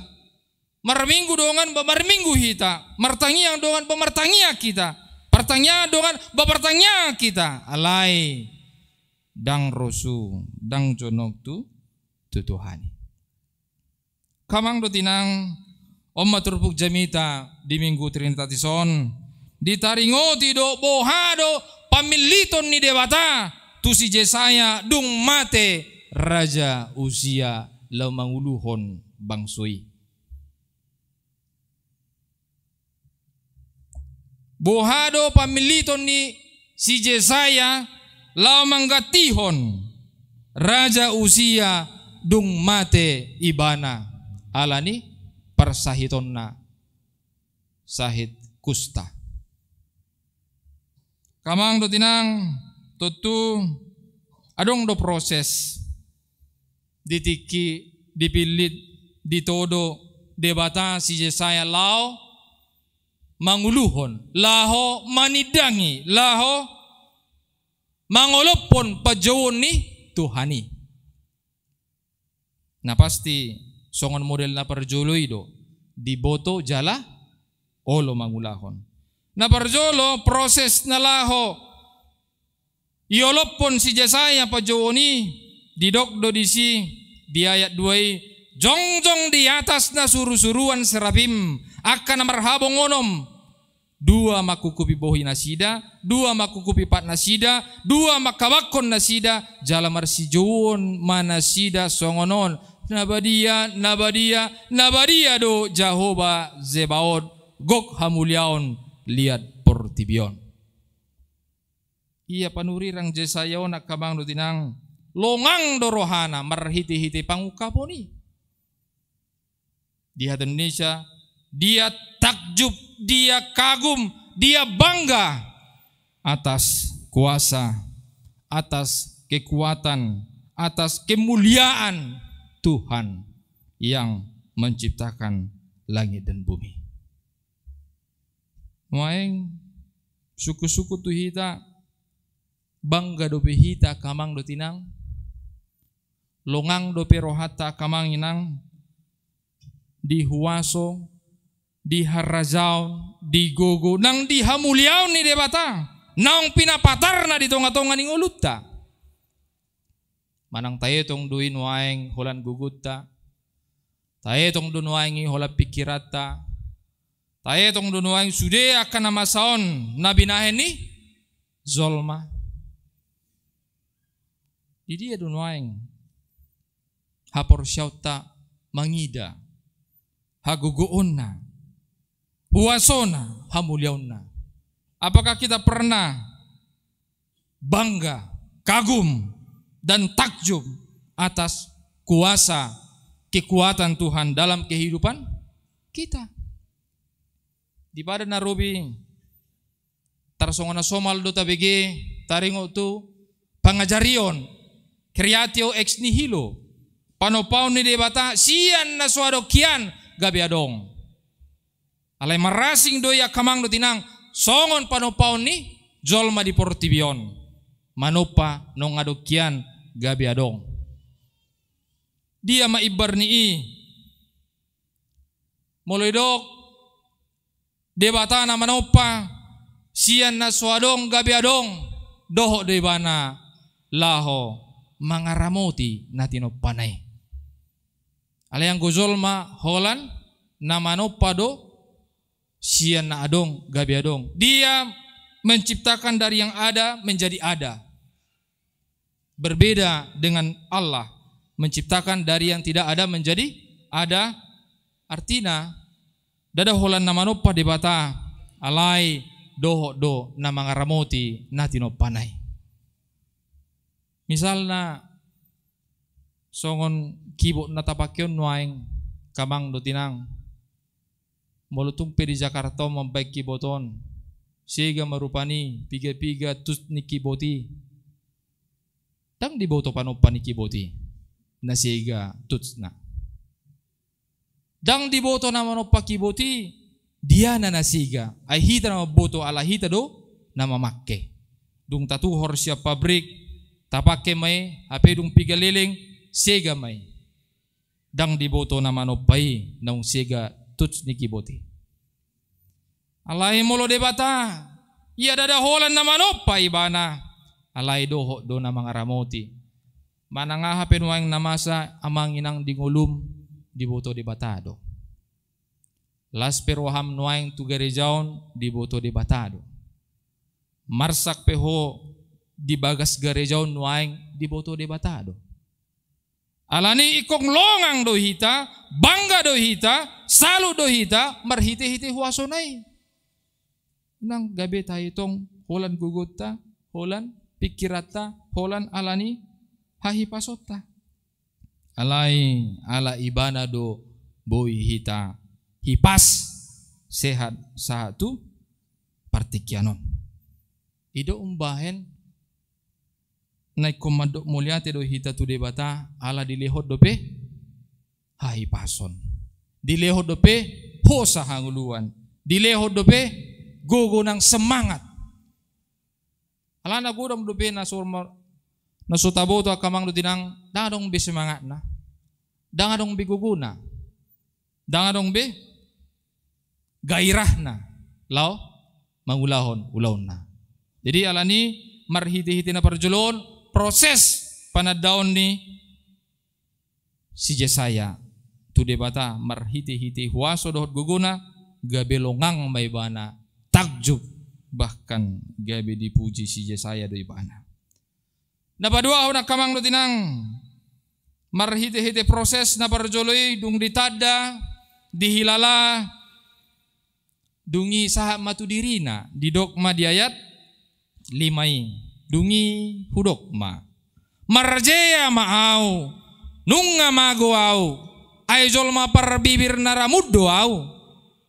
Marminggu dongan, ba marminggu hita. Martangiang dongan, ba martangiang hita. Partangiangan dongan, ba partangiangan hita. Alai ndang rosu, ndang jonok tu, tu Tuhan i. Angka amang dohot inang, on ma turpuk jamita di Minggu Trinitatis on, ditaringoti do boha do pamilliton ni Debata tu si Jesaya dung mate Raja Usia laho manguluhon bangso i. Boha do pamilliton ni si Jesaya laho manggantihon Raja Usia dung mate ibana ala ni parsahitonna, sahit kusta. Angka amang dohot inang, tontu adong do proses di tingki, dipillit, ditodo Debata si Jesaya laho manguluhon, laho manindangi, laho mangolophon panjouon ni Tuhan i. Na pasti songon model na parjolo i do, diboto jala olo mangulahon. Na parjolo, proses na laho iolophon si Jesaya panjouon i, didok do disi di ayat dua i, jongjong di atas na surusuruan serafim, angka na marhabong onom, dua mangkukupi bohi nasida, dua mangkukupi pat nasida, dua mangkabanghon nasida, jala marsijouon ma nasida songon on: Na badia, na badia, na badia do Jahowa Zebaot, gok hamuliaon liat portibi on. Ia panurirang Jesaya on, angka amang dohot inang, longang do rohana marhitehite pangungkapon i. Di hata Indonesia, dia takjub, dia kagum, dia bangga atas kuasa, atas kekuatan, atas kemuliaan Tuhan yang menciptakan langit dan bumi. Nuaeng, sungkun-sungkun tu hita, bangga dope hita angka amang dohot inang, longang dope rohanta angka amang inang, di huaso, di harajaon, di gogo, nang di hamuliaon ni Debata naung pinapatarna di tonga-tonga ni ngolunta. Manang taetong do i nuaeng holan gogonta, taetong do nuaeng i holan pingkiranta, taetong do nuaeng sude angka na masa on na binahen ni jolma. Di dia do nuaeng haporseaonta mangida hagogoonna, huasona, hamuliaonna? Apakah kita pernah bangga, kagum, dan takjub atas kuasa, kekuatan Tuhan dalam kehidupan kita? Di Padan na Robi, tarsongon na somal do tabege taringot tu pangajarion creatio ex nihilo, panompaon ni Debata sian na so adong hian, gabe adong. Alai marasing do i angka amang dohot inang, songon panompaon ni jolma di portibi on. Manompa naung adong hian gabe adong. Dia ma imbar ni i? Molo didok Debata na manompa sian na so adong gabe adong, dohot do ibana laho mangaramoti na tinompana i. Alai anggo jolma holan na manompa do sian na adong gabe adong. Dia menciptakan dari yang ada menjadi ada. Berbeda dengan Allah, menciptakan dari yang tidak ada menjadi ada. Artina, ndada holan na manompa Debata, alai dohot do na mangaramoti na tinompana i. Misalna, songon kibot na tapake on nuaeng, angka amang dohot inang. Molo tung pe di Jakarta on mambaen kibot on, sega ma rupani piga-piga tuts ni kibot i. Ndang diboto panompa ni kibot i na sega tutsna. Ndang diboto na manompa kibot i, dia na na sega. Ai hita na mamboto, ala hita do na mamake. Dung tatuhor sian pabrik, tapake ma i, hape dung piga leleng, sega ma i. Ndang diboto na manompa i naung sega tuts ni kibot i. Alai molo Debata, ia ndada holan na manompa ibana, alai dohot do na mangaramoti. Manang aha pe nuaeng na masa amang inang di ngolum, diboto Debata do. Las pe roham nuaeng tu gareja on, diboto Debata do. Marsak pe ho di bagas gareja on nuaeng, diboto Debata do. Alani ingkon longang do hita, bangga do hita, salut do hita, marhite-hite huasona i. Unang gabe taetong holan gogonta, holan pikiranta, holan alani hahipasonta. Alai ala ibana do boi hita hipas, sehat sahat tu partingkian on. I do umbahen na ingkon mandok mauliate do hita tu Debata, ala dilehon dope hahipason. Dilehon dope hosa hangoluan. Dilehon dope gogo nang semangat. Alana godang dope na so mar-, na so taboto angka amang dohot inang, ndang adong be semangatna. Ndang adong be gogona. Ndang adong be gairahna laho mangulahon ulaonna. Jadi alani marhite-hite na parjolo on, proses panandaon ni si Jesaya tu Debata marhite-hite huaso dohot gogona, gabe longang ma ibana, takjub, bahkan gabe dipuji si Jesaya do ibana. Na paduahon angka amang dohot inang, marhite-hite proses na parjolo i dung ditanda, dihilala, dung i sahat ma tu dirina, didok ma di ayat lima i, dung i hudok ma, marjea ma au, nunga mago au, ai jolma parbibir na ramun do au,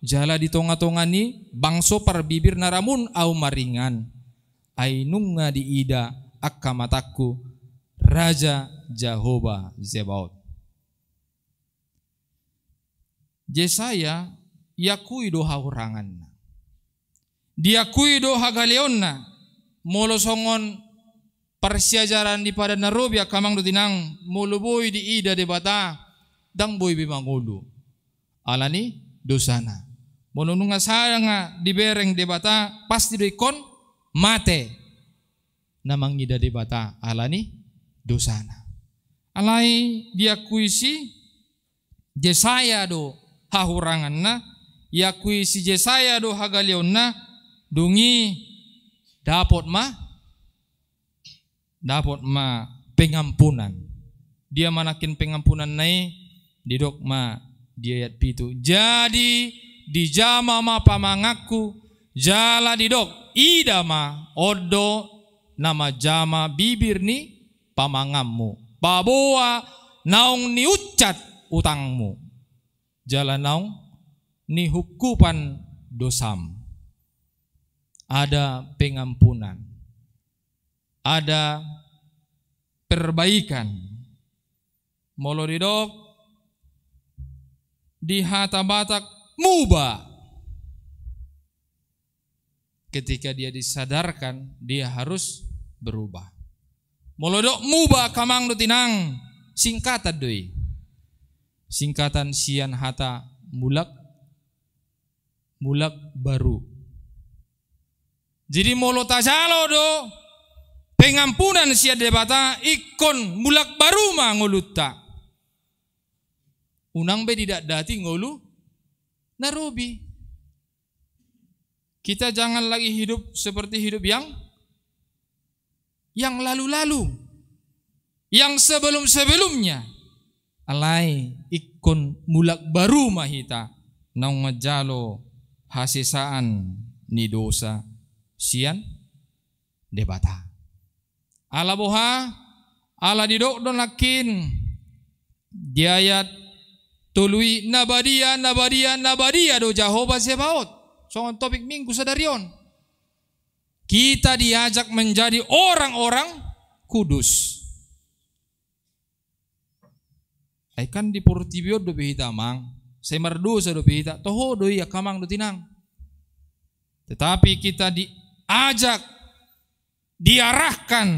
jala di tonga-tonga ni bangso parbibir na ramun au maringan. Ai nunga diida angka matangku Raja Jahowa Zebaot. Jesaya iakui do hahuranganna. Diakui do hagaleonna. Molo songon parsiajaran di Padan na Robi angka amang dohot inang, molo boi diida Debata, ndang boi be mangolu. Alani dosana. Molo nunga sanga dibereng Debata, pasti do ingkon mate na mangida Debata alani dosana. Alai diakui si Jesaya do hahuranganna, diakui si Jesaya do hagaleonna, dung i dapot ma dapot ma pengampunan. Dia ma nangkin pengampunanna i? Didok ma di ayat pitu, jadi dijama ma pamanganku, jala didok, ida ma, on do na manjama bibir ni pamanganmu, paboa naung niunsat utangmu, jala naung nihungkupan dosam. Ada pengampunan. Ada perbaikan. Molo didok di hata Batak muba. Ketika dia disadarkan, dia harus berubah. Molo didok muba, angka amang dohot inang, singkatan do i. Singkatan sian hata mulak, mulak baru. Jadi molo tajalo do pengampunan sian Debata, ingkon mulak baru ma ngolunta. Unang be didatdati ngolu na robi. Kita jangan lagi hidup seperti hidup yang, yang lalu-lalu, yang sebelum-sebelumnya. Alai ingkon mulak baru ma hita naung manjalo hasesaan ni dosa sian Debata. Ala boha? Ala didok do nangkin di ayat tolu i, na badia, na badia, na badia do Jahowa Zebaot. Songon topik Minggu sadari on. Kita diajak menjadi orang-orang kudus. Ai kan di portibi on dope hita, amang. Sai mardosa dope hita, toho do i, angka amang dohot inang. Tetapi kita diajak, diarahkan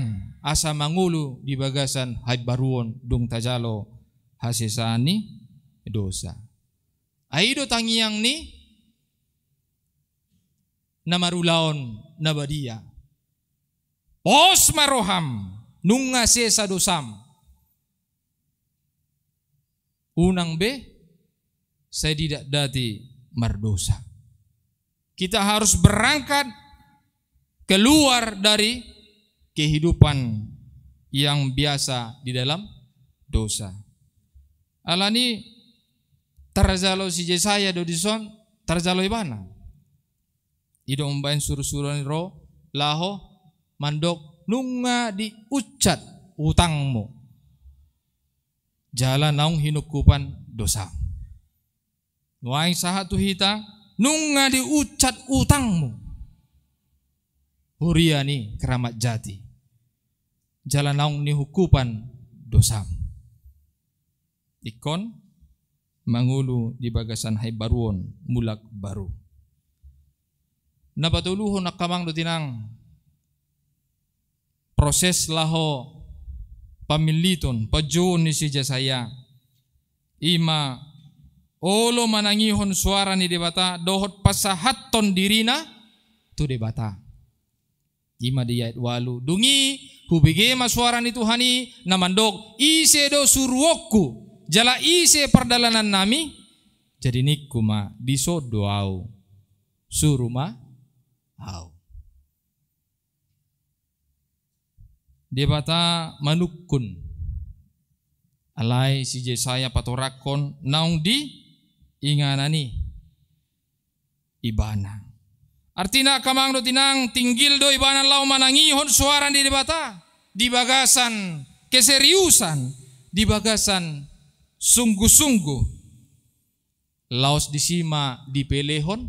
asa mangolu di bagasan haimbaruon dung tajalo hasesaan ni dosa. Ai i do tangiang ni na marulaon na badia. Pos ma roham, nunga sesa dosam. Unang be sai didatdati mardosa. Kita harus berangkat keluar dari kehidupan yang biasa di dalam dosa. Alani tarjalo si Jesaya do dison, tarjalo ibana. I do umbahen surusuruan i ro laho mandok, nunga diunsat utangmu, jala naung hinungkupan dosam. Nuaeng sahat tu hita, nunga diunsat utangmu, huria ni keramat jati, jala naung hinungkupan dosam. Ingkon mangolu di bagasan haimbaruon, mulak baru. Na patoluhon, angka amang dohot inang, proses laho pamilliton, panjouon ni si Jesaya, i ma olo manangihon suara ni Debata dohot pasahathon dirina tu Debata. I ma di ayat ualu, dung i hubege ma suara ni Tuhan i na mandok, ise do suruonku, jala ise pardalanannami? Jadi ningku ma, dison do ahu, suru ma ahu. Debata manungkun. Alai si Jesaya patorangkon naung di inganan i ibana. Artina, angka amang dohot inang, tinggil do ibana laho manangihon suara ni Debata di bagasan keseriusan, di bagasan sungguh-sungguh. Laos disi ma dipelehon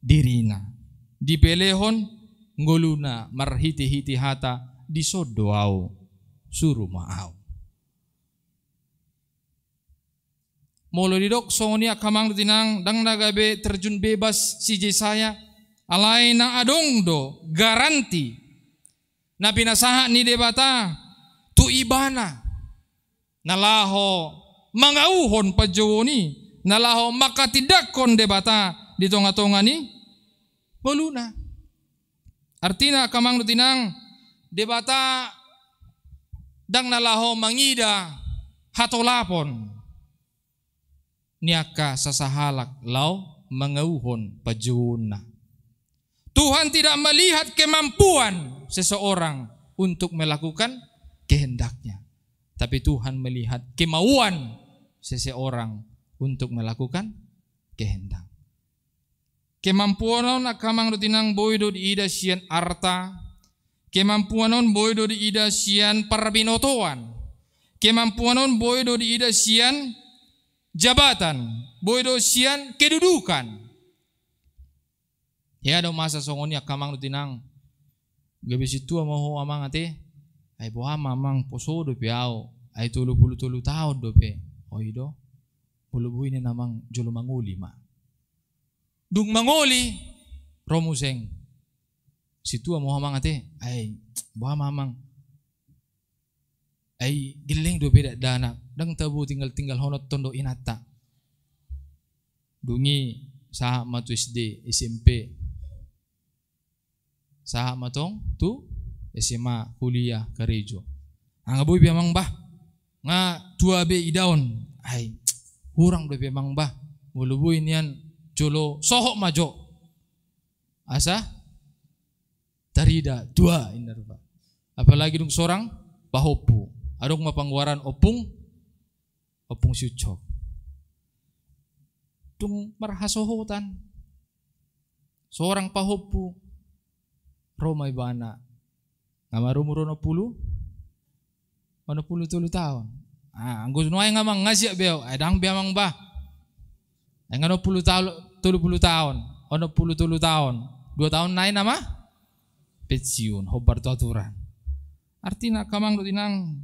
dirina, dipelehon ngoluna marhitehite hata, dison do ahu, suru ma ahu. Molo didok songon i, angka amang dohot inang, ndang na gabe terjun bebas si Jesaya, alai na adong do garanti na pinasahat ni Debata tu ibana, na laho mangauhon panjouon i, na laho manghatindanghon Debata di tongatonga ni ngoluna. Artina, angka amang dohot inang, Debata ndang na laho mangida hatolapon ni angka sasahalak laho mangauhon panjouonna. Tuhan tidak melihat kemampuan seseorang untuk melakukan kehendaknya, tapi Tuhan melihat kemauan seseorang untuk melakukan kehendak. Kemampuan on, angka amang dohot inang, boi do diida sian arta. Kemampuan on boi do diida sian parbinotoan. Kemampuan on boi do diida sian jabatan, boi do sian kedudukan. Hea do masa songon i, angka amang dohot inang. Gabe sintua ma ho, amang, ate? Ai boha ma, amang, poso dope ahu, ai tolu pulu tolu taon dope. O, i do. Molo boi nian amang jolo mangoli ma. Dung mangoli, ro muse. Sintua ma ho amang ate. Ai, boha ma amang. Ai, gelleng dope dakdanak. Ndang tabo tinggal-tinggalhonon do inanta. Dung i sahat ma tu S D, S M P. Sahat ma tong tu S M A, kuliah, karejo. Nga boi be amang bah. Nga tua be idaon. Ai, hurang dope amang bah. Molo boi nian jolo sohot ma jo. Asa tarida tua inna rupa. Apalagi dung sorang pahompu. Adong ma panggoaran ompung, ompung siucok. Dung marhasohotan. Sorang pahompu. Ro ma ibana. Nga marumur onom pulu, onom pulu tolu taon. Ah, anggo nuaeng amang nga siap be au. Ai ndang be amang bah. Ai nga onom pulu taon, tolu pulu taon. Onom pulu tolu taon. Dua taon nai nama pensiun, hombar tu aturan. Artina angka amang dohot inang,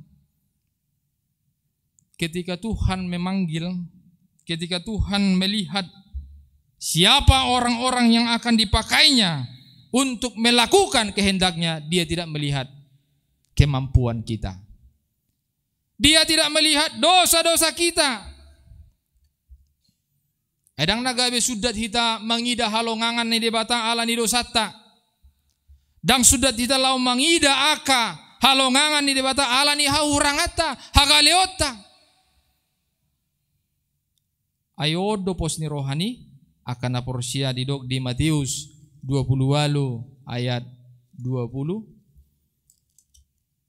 ketika Tuhan memanggil, ketika Tuhan melihat siapa orang-orang yang akan dipakainya untuk melakukan kehendaknya, Dia tidak melihat kemampuan kita. Dia tidak melihat dosa-dosa kita. Ai ndang na gabe sundat hita mangida halongangan ni Debata ala ni dosanta. Ndang sundat hita laho mangida angka halongangan ni Debata ala ni hahuranganta, hagaleonta. Ai on do pos ni roha ni angka na porsea, didok di Matius dua pulu ualu ayat dua pulu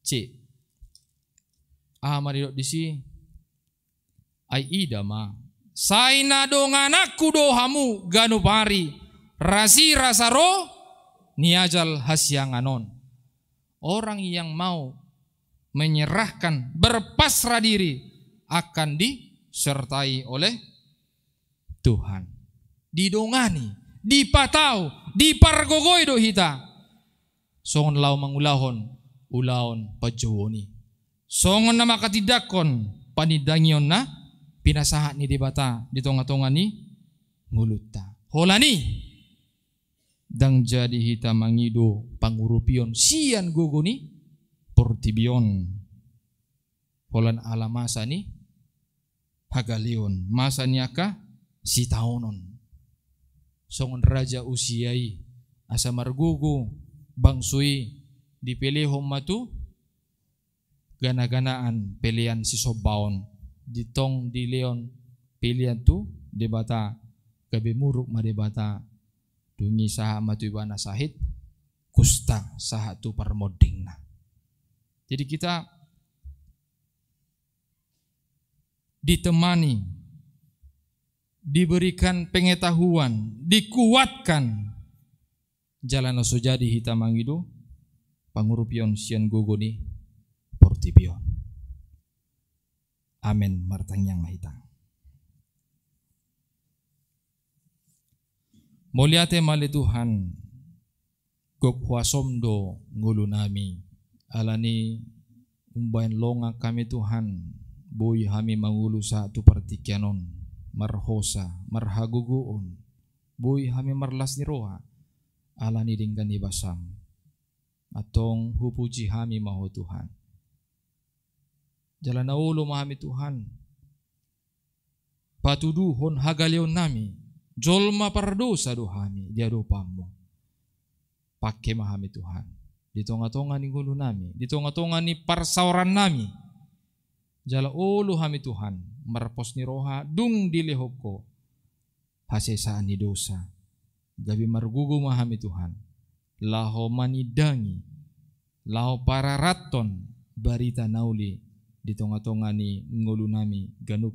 C. Aha ma didok disi? Ai ida ma, sai na dongananku do hamu ganup ari, rasirasa ro ni ajal hasiangan on. Orang yang mau menyerahkan, berpasrah diri, akan disertai oleh Tuhan. Didongani, dipatau, dipargogoi do hita. Songon laho mangulahon ulaon panjouon i. Songon na manghatindanghon panindangion na pinasahat ni Debata di tonga-tonga ni ngolunta. Holan i, ndang jadi hita mangido pangurupion sian gogo ni portibi on. Holan ala masa ni hagaleon, masa ni angka sitaonon. Songon raja Usia i, asa margogo bangso i, dipelehon ma tu gana-ganaan pelean sisombaon, di tong dilehon pelean tu Debata, gabe muruk ma Debata, dung i sahat ma tu ibana sahit kusta, sahat tu parmondingna. Jadi kita ditemani, diberikan pengetahuan, dikuatkan. Jala na so jadi hita mangido pangurupion sian gogo ni portibi on. Amen. Martangiang ma hita. Mauliate ma ale Tuhan, gok huasom do ngolunami, alani umbahen longang hami Tuhan, boi hami mangolu sahat tu partingkian on, marhosa, marhagogoon, boi hami marlas ni roha, alani denggan ni basam. Antong hupuji hami ma Ho Tuhan. Jala na olo ma hami Tuhan, patuduhon hagaleonnami, jolma pardosa do hami di adopanmu. Pangke ma hami Tuhan, di tonga-tonga ni ngolunami, di tonga-tonga ni parsaorannami. Jala olo hami Tuhan, marpos ni roha dung dilehon Ho hasesaan ni dosa. Gabe margogo ma hami Tuhan, laho manindangi, laho pararathon barita na uli di tonga-tonga ni ngolunami ganup.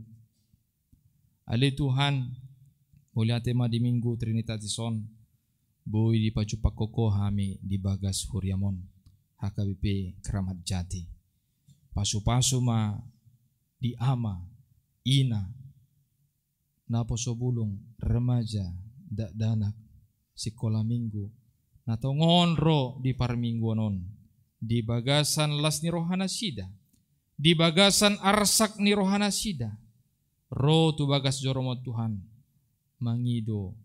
Ale Tuhan, mauliate ma di Minggu Trinitatis on, boi dipajumpang Ho hami di bagas huriam on, H K B P Kramat Jati. Pasu-pasu ma di ama, ina, naposo bulung, remaja, dakdanak, sikola minggu, na tongon ro di parmingguon on, di bagasan las ni rohanasida, di bagasan arsak ni rohanasida, ro tu bagas joroMon Tuhan, mangido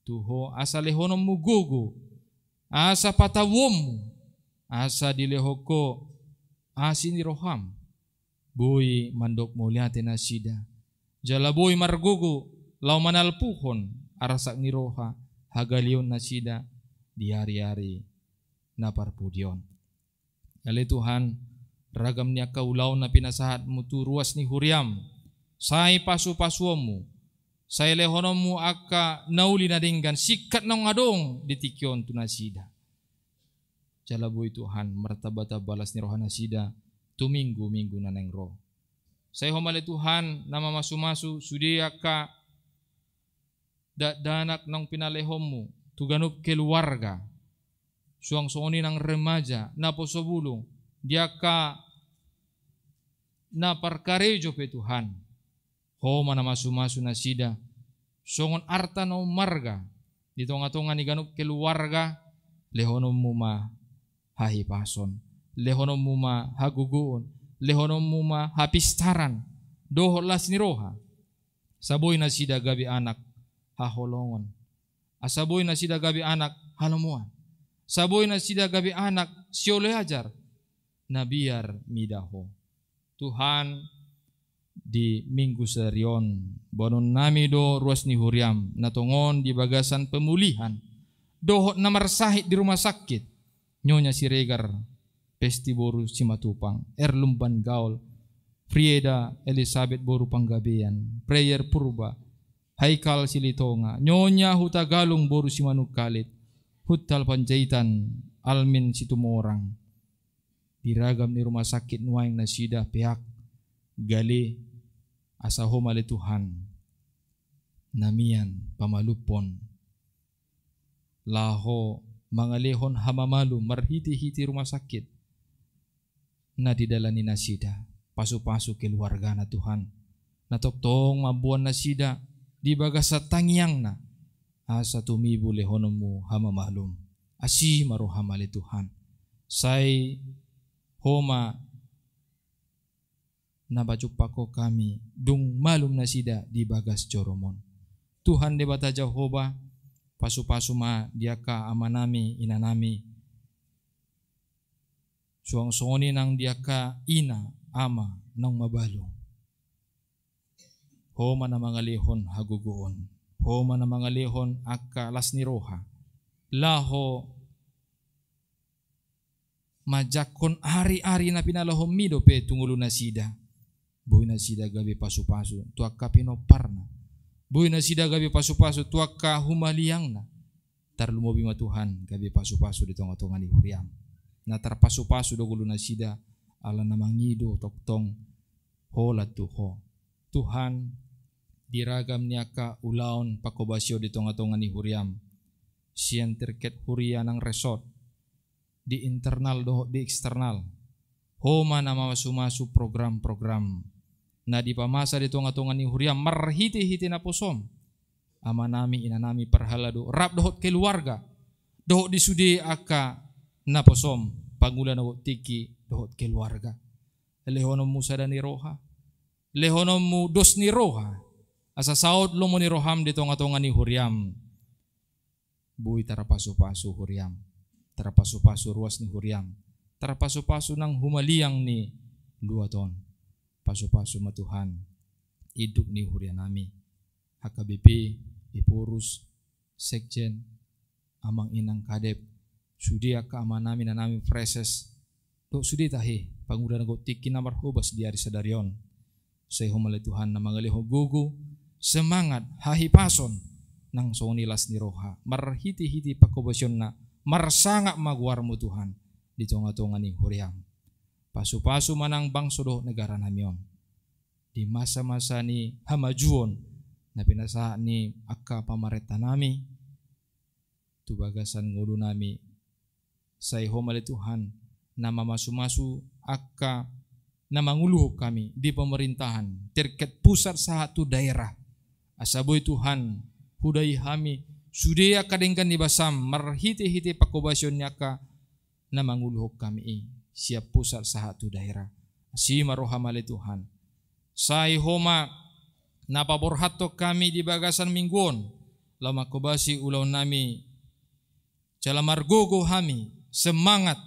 tu Ho asa lehononMu gogo, asa patauonMu, asa dilehon Ho asi ni rohaM, boi mandok mauliate nasida, jala boi margogo laho manalpuhon arsak ni roha hagaleon nasida di ari-ari na parpudi on. Ale Tuhan, ragam ni angka ulaon na pinasahatMu tu ruas ni huriaM, sai pasu-pasuonMu, sai lehononMu angka na uli na denggan singkat naung adong di tingki on tu nasida. Jala boi Tuhan martamba-tamba las ni roha nasida tu minggu-minggu na naeng ro. Sai Ho ma ale Tuhan na mamasu-masu sude angka dakdanak naung pinalehonMu tu ganup keluarga, suang songon i nang remaja, naposo bulung, di angka na parkarejo pe Tuhan. Ho ma na masu-masu nasida songon arta na ummarga di tonga-tonga ni ganup keluarga. LehononMu ma hahipason, lehononMu ma hagogoon, lehononMu ma hapistaran dohot las ni roha. Asa boi nasida gabe anak haholongon, asa boi nasida gabe anak halomoan, asa boi nasida gabe anak sioloajar na biar mida Ho. Tuhan, di minggu sadari on, boanonnami do ruas ni huriaM na tongon di bagasan pemulihan dohot na marsahit di rumah sakit, Nyonya Siregar Pesti boru Simatupang, Erlumban Gaol, Frieda Elisabet boru Panggabean, Prayer Purba, Haikal Silitonga, Nyonya Hutagalung boru Simanungkalit, Huta Panjaitan, Almin Situmorang. Di ragam ni rumah sakit nuaeng nasida peak, gale, asa Ho ma ale Tuhan na mian pamalumhon, laho mangalehon hamamalum marhite-hite rumah sakit na didalani nasida. Pasu-pasu keluargana Tuhan, na tongtong mamboan nasida di bagasan tangiangna, asa tumibu lehononMu hamamalum. Asi ma rohaM ale Tuhan, sai Ho ma na pajumpangkon hami dung malum nasida di bagas joroMon. Tuhan Debata Jahowa, pasu-pasu ma di angka amanami, inanami, suang songon i nang di angka ina, ama naung mabalu. Ho ma na mangalehon hagogoon, Ho ma na mangalehon angka las ni roha, laho manjangkon ari-ari na pinalehonMi dope tu ngolu nasida. Boi nasida gabe pasu-pasu tu angka pinomparna, boi nasida gabe pasu-pasu tu angka humaliangna. Tarlumobi ma Tuhan gabe pasu-pasu di tonga-tonga ni huriaM. Na tarpasu-pasu do ngolu nasida, ala na mangido tongtong holan tu Ho. Tuhan, di ragam ni angka ulaon pangkobasion di tonga-tonga ni huriaM, sian terkait huria nang resort, di internal dohot di eksternal, Ho ma na mamasu-masu program-program na dipamasa di tonga-tonga ni huriaM marhite-hite naposoM. Amanami, inanami parhalado, rap dohot keluarga, dohot di sude angka naposoM, pangula na gok tingki dohot keluarga. LehononMu sada ni roha, lehononMu dos ni roha, asa saut lomo ni rohaM di tonga-tonga ni huriaM. Boi tarpasu-pasu huriaM, tarpasu-pasu ruas ni huriaM, tarpasu-pasu nang humaliang ni luat on. Pasu-pasu ma Tuhan induk ni hurianami, H K B P, Ephorus, Sekjen, Amang Inang Kadep, sude angka amanami, inanami, Praeses, dohot sude tahe pangula na gok tingki na marhobas di ari sadari on. Sai Ho ma ale Tuhan na mangalehon gogo, semangat, hahipason, nang songon i las ni roha, marhite-hite pangkobasionna, marsangap ma goarMu Tuhan di tonga-tonga ni huriaM. Pasu-pasu ma nang bangso dohot negaranami on di masa-masa ni hamajuon na pinasahat ni angka pamarentanami tu bagasan ngolunami. Sai Ho ma ale Tuhan na mamasu-masu angka na manguluhon hami di pemerintahan, terkait pusat sahat tu daerah. Asa boi Tuhan hudai hami sude angka denggan ni basaM marhite-hite pangkobasion ni angka na manguluhon hami i, sian pusat sahat tu daerah. Asi ma rohaM ale Tuhan. Sai Ho ma na paborhathon hami di bagasan minggu on, laho manghobasi ulaonnami, jala margogo hami, semangat,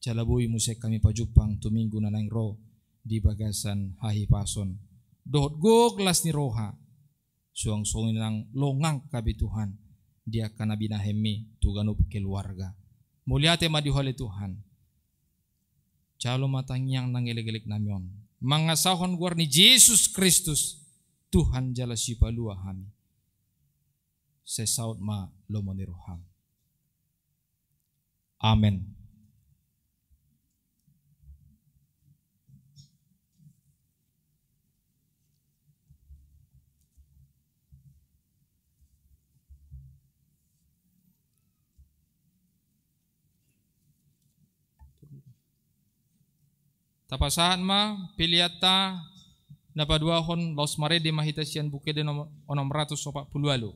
jala boi muse hami pajumpang tu minggu na naeng ro di bagasan hahipason dohot gok las ni roha. Suang songon i nang longang hami Tuhan di angka na binahenmi tu ganup keluarga. Mauliate ma di Ho ale Tuhan. Jalo ma tangiang nang elekelek nami on, mangasahon goar ni Jesus Kristus, Tuhan jala Sipalua hami. Sai saut ma lomo ni roham. Amen. Tapasahat ma pelean ta na paduahon, laos marende ma hita sian Buku Ende nomor onom ratus opat pulu ualu.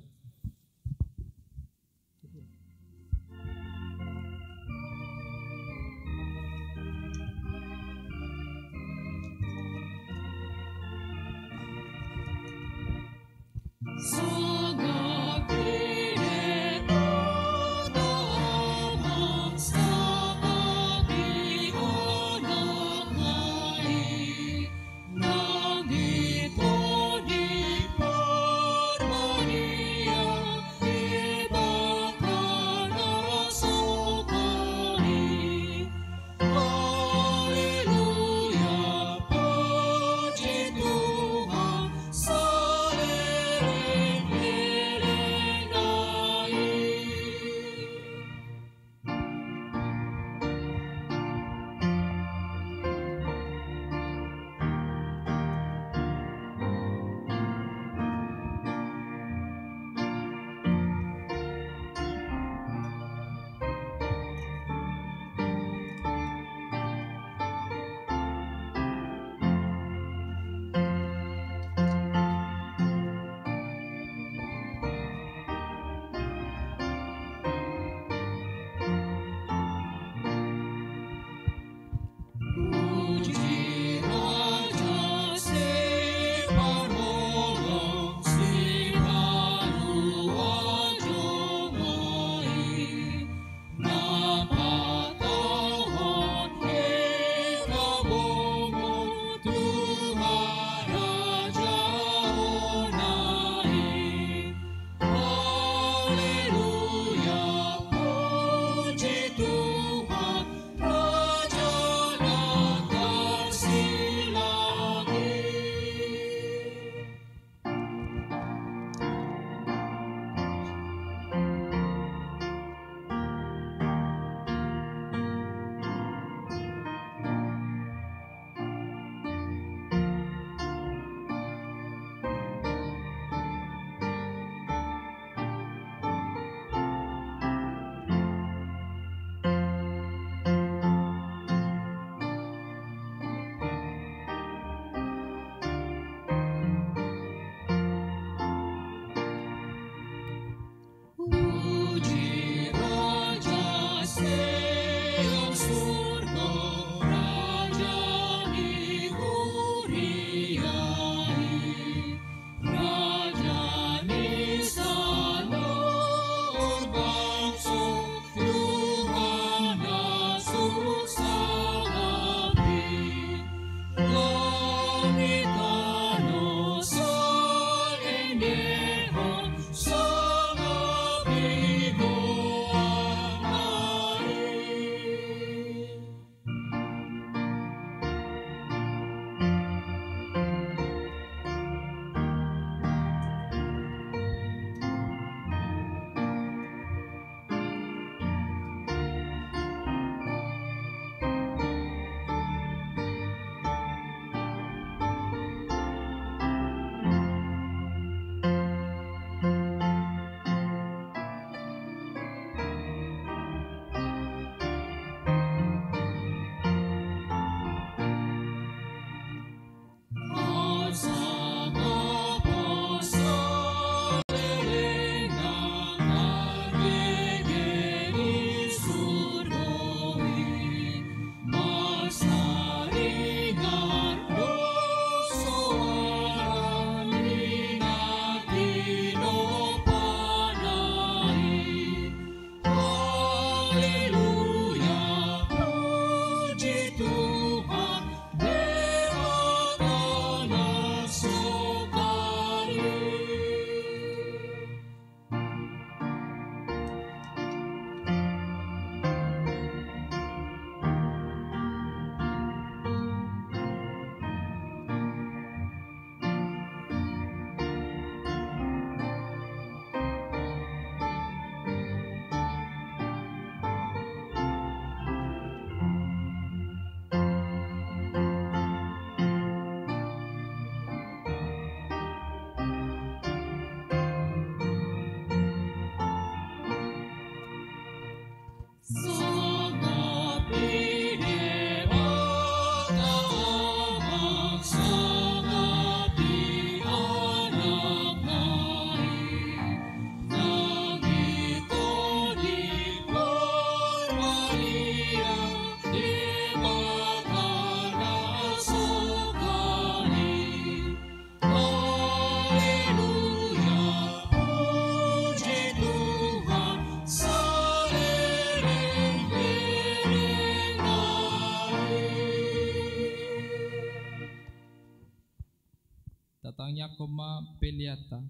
Tatangiangkon ma peleanta.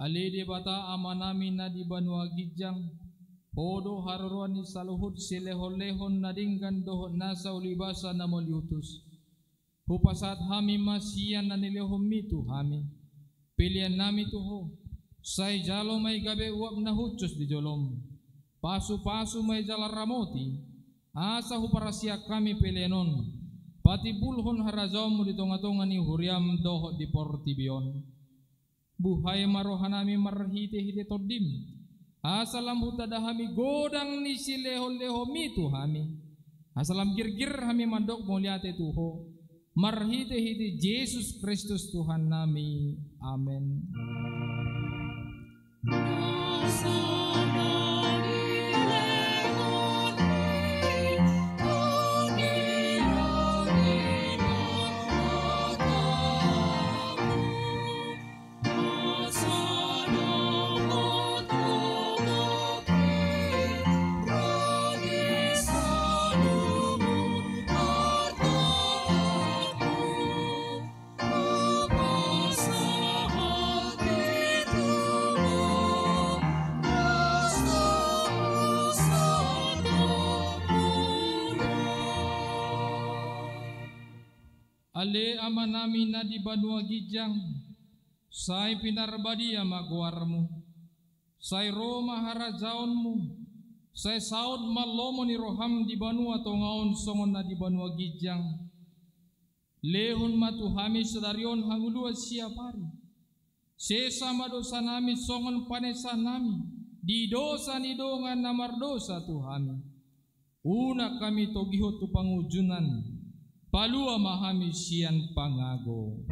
Ale Debata Amanami na di banua ginjang, Ho do haroroan ni saluhut silehonlehon na denggan dohot nasa ulibasa na mauliutus. Hupasahat hami ma sian na nilehonMi tu hami peleannami tu Ho. Sai jalo ma i gabe uap na hushus di joloM. Pasupasu ma i jala ramoti, asa huparasiak hami pelean on patimbulhon harajaonMu di tongatonga ni huriaM dohot di portibi on. Buhai ma rohanami marhitehite TondiM, asa lam hutanda hami godang ni silehonlehonMi tu hami, asa lam girgir hami mandok mauliate tu Ho, marhitehite Jesus Kristus Tuhannami. Amen. Ale Amanami na di banua ginjang, sai pinarbadia ma goarMu. Sai ro ma harajaonMu. Sai saut ma lomo ni rohaM di banua tonga on songon na di banua ginjang. Lehon ma tu hami sadari on hangoluan siapari. Sesa ma dosanami songon panesanami di dosa ni dongan na mardosa tu hami. Unang hami togihon tu pangunjunan, palua ma hami sian pangago.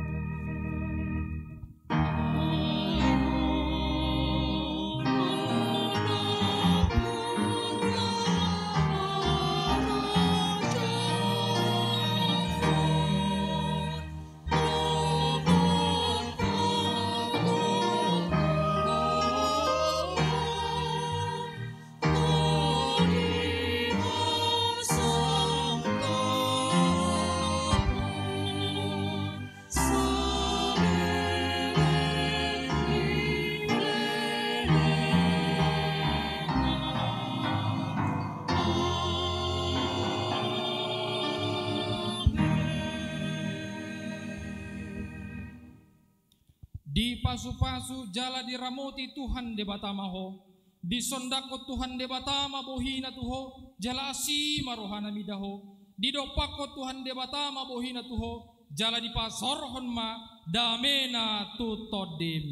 Dipasupasu jala diramoti Tuhan Debata ma ho. Disondanghon Tuhan Debata ma bohiNa tu ho, jala asi ma rohaNa mida ho. Didompakhon Tuhan Debata ma bohiNa tu ho, jala dipasaorhon ma dameNa tu tondim.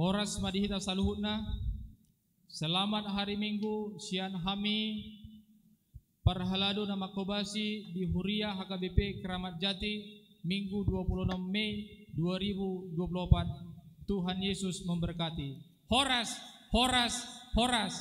Horas ma di hita saluhutna. Selamat hari Minggu sian hami parhalado na manghobasi di Huria H K B P Keramat Jati, Minggu dua puluh enam Mei dua ribu dua puluh empat. Tuhan Yesus memberkati. Horas, horas, horas.